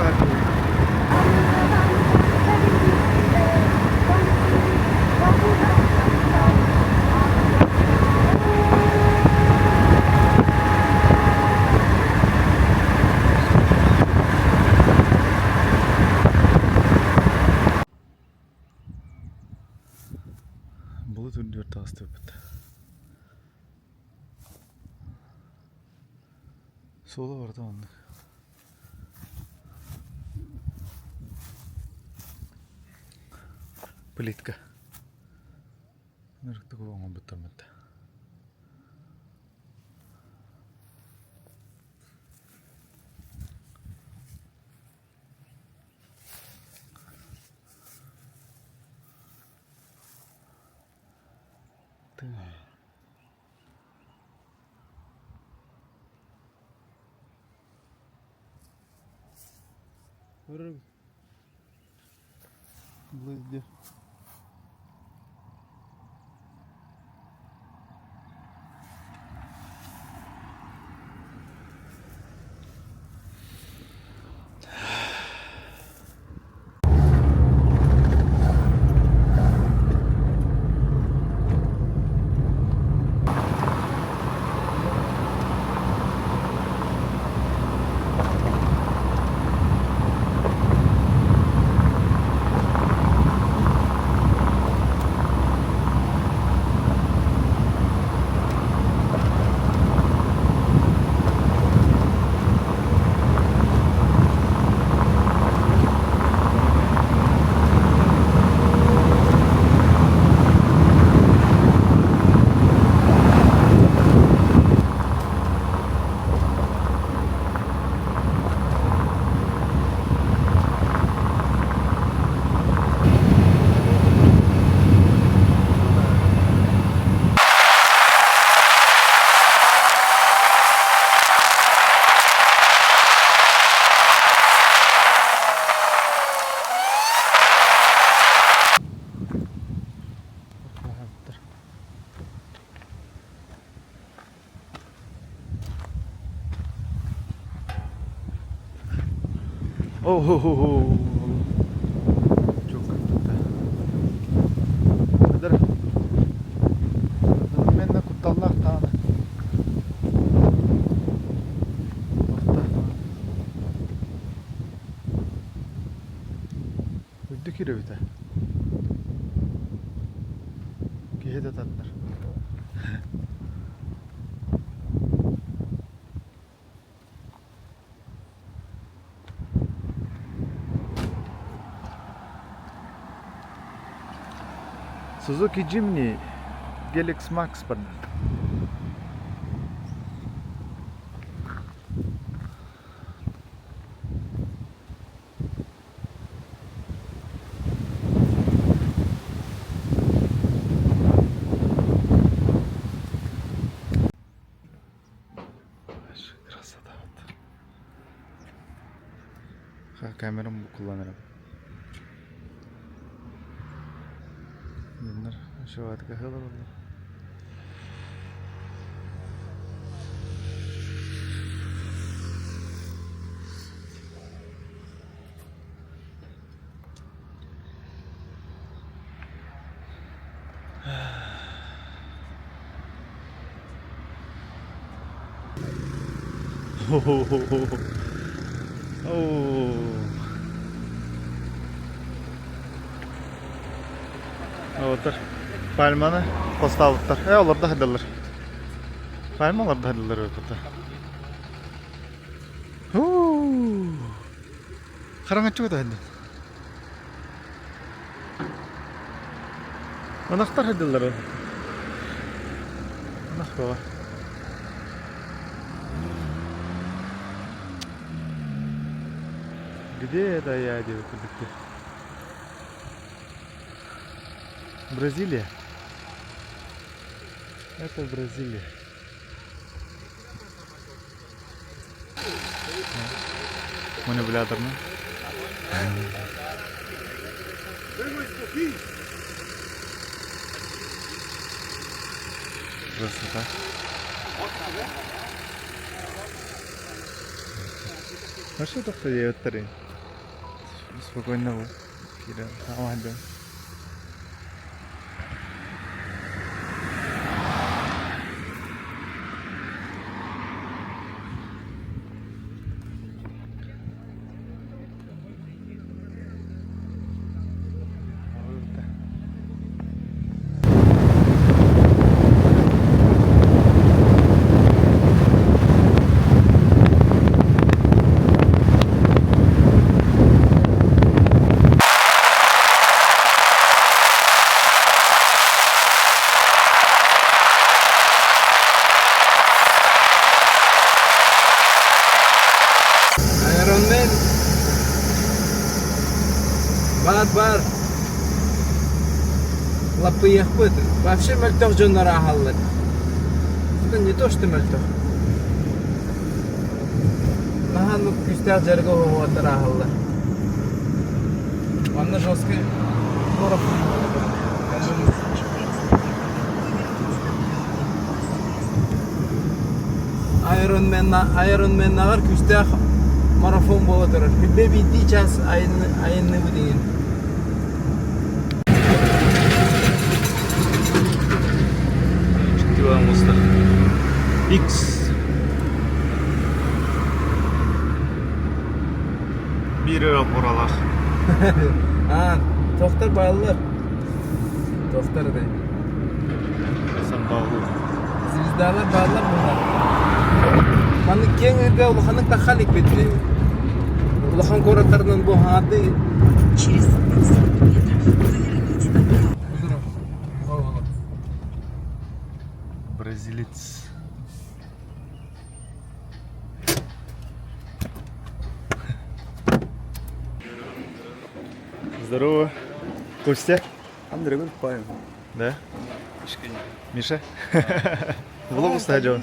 Былыт үрдүгэр таҕыстыбыт. Суола барыта оннук. Плитка. Ынырыктык оҥорбуттарбыт. Близде. О-хо-хо-хо. Кыдыр. Одновременно кутталлаах даҕаны. Орто. Үрдүк кирэбитэ. Киһи да таннар. Suzuki Jimny Gelix Max барда. Красота. Камерам бу kullanırım. Bunlar şu artık oldu. Олордор пальманы хостаабыттар. Э, олордо сылдьаллар. Пальма олордо сылдьаллар эбит. Хараҥаччы көтө Ынахтар сылдьаллар. Ынах бөҕө. Где это я диэбит курдук. Бразилия. Это Бразилия. Манипуляторный. Красота. А что так диэбиттэрий? Спокойно бу. Киирэн хаамаһдым. Iron Man Бар бар Лаппыйыахпыт. Вообще мөлтөх дьоннор ааһаллар. Это не то, что мөлтөх. Наһаа күүстээх дьарыгы оһоҕуоттар ааһаллар. Манна жесткий Ironman-нааҕар күүстээх марафон буола турар. Хүббэ биирдии час айанныыбыт иҥин. X. Биир өрө буралар. А, тохтор бааллар. Тохтор да. Сан-Паулу. Звездалар бааллар bunlar. Маннык киэҥ ыырга улаханнык тахха иликпит. Улахан куораттарынан бу хаҥардыы Через 500 метров поверните направо. Бразилец. Здорово. Костя. Андрей Павел. Да? Миша? Влог устаджон.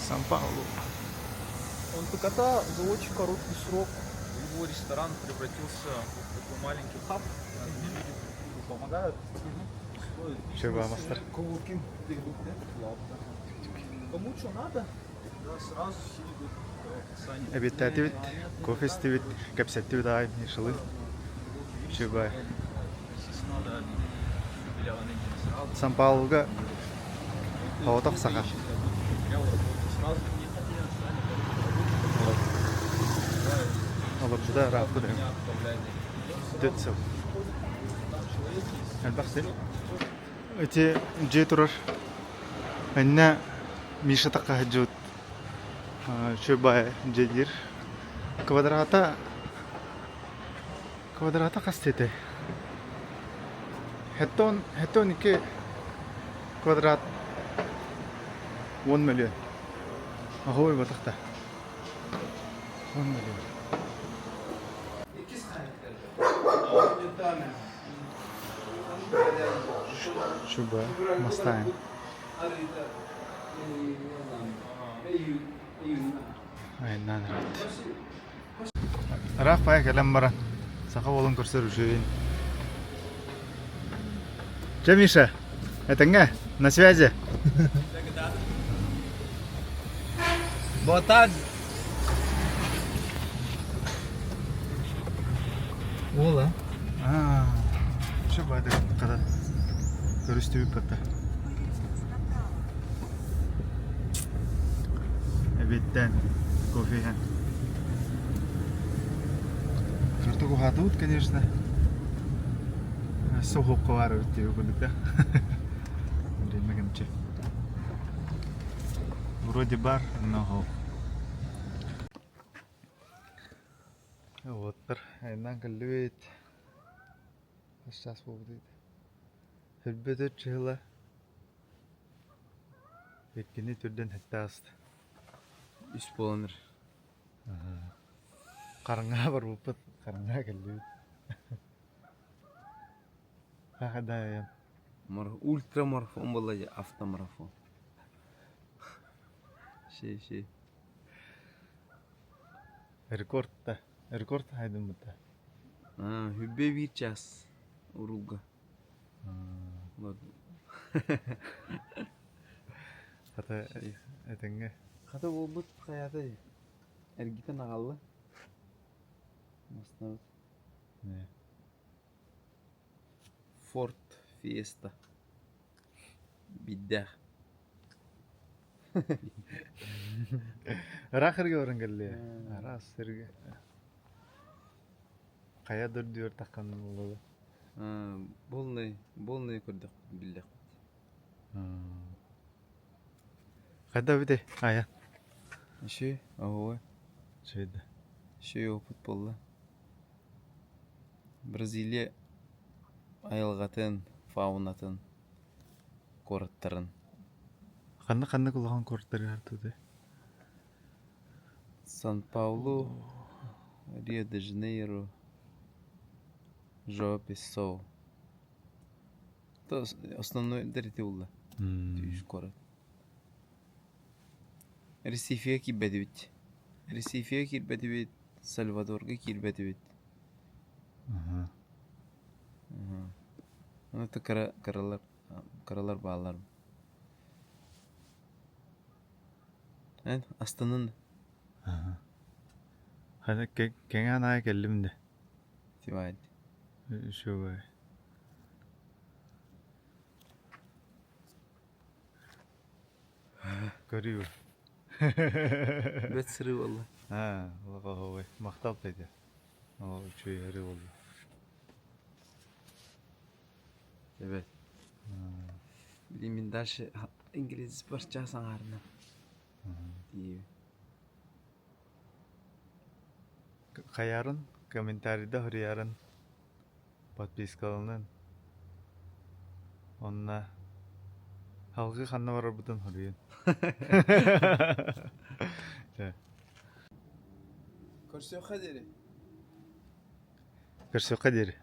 Сан-Паулу. Он кота за очень короткий срок его ресторан превратился в такой маленький хаб. Люди помогают. Чего, мастер? Кому что надо, да, сразу все идут. Эбиэттээтибит, кофе истибит, кэпсэттибит аай Мишалы. Үчүгэй. Сан-Паулуга соҕотох саха. Олорбута ырааппыт Түөрт сыл. Элбэх сир. Ити дьиэ турар. Иннэ Миша тахха сылдьыбыт Үчүгэй дьиэ диир. Квадрата Квадрата хас диэтэй? Хеттон, хеттон икки квадрат 10 мөлүйүөн. Оһуой батах да. 10 мөлүйүөн. Шуба мастаан. Айаннаан эрэбит. Ыраах баайа кэлэн баран, саха уолун көрсөр үчүгэйин. Чэ, Миша, этэҥҥэ, на связи. Boa tarde. Уола. Аа. Көрүстүбүт бата. Эбиэттэн кофе иһэн. Карток уһаатыбыт, конечно. Соһуохха баар эбит диэбит курдук да. Время кэмчи. Вроде бар, но Уоттар айаннаан кэллибит. Сейчас буолбут Өлбөтөр чыһыла иккини түрдэн хэттэ ааста. Үс буолан эрэр. Хараҥаҕа барбыппыт, хараҥаҕа кэллибит. Хахадаайан. Ультрамарафон буолла дии, автомарафон. Ши ши. Рекорд да, рекорд хайдыммыта. Хүббэ биир час уруулга. Хата этэҥҥэ. Хата буолбут хайатай эргитэн аҕалла. Маснабыт. Форд Фиеста. Биирдээх. Ыраах эргэ баран кэллиэ. Араас сиргэ. Хайа дөрдүөр таххан буолла. Полный, полный көрдөхпүт биллэхпит. Хайда эбитий? Айа. Үчүгэй, оһуобай. Үчүгэй да. Үчүгэй опыт буолла. Бразилия айылҕатын, фаунатын, куораттарын. Ханнык-ханнык улахан куораттарыгар тутуй? Сан-Паулу, Рио-де-Жанейро, Жоа-Песоа. Основной ити булла. Үс куорат. Ресифигэ киирбэтибит. Ресифигэ киирбэтибит, Сальвадорга киирбэтибит. Ону кыра кыралар кыралар бааллар. Эн астынын Хана кэҥээн аайы кэллим да. Тивайд. Үчүгэй. Көрүү. Бэт сырыы буолла. Аа, олох Махтал Петя. Оо, үчүгэй ырыы буолла. Эбэт. Билигин мин дальше инглиз барча саҥаарынан. Тиийэбин. Хайаарын комментарийда суруйарын подпискаланын Онно салгыы ханна барарбытын суруйун. Чэ. Көрсүөххэ диэри. Көрсүөххэ диэри.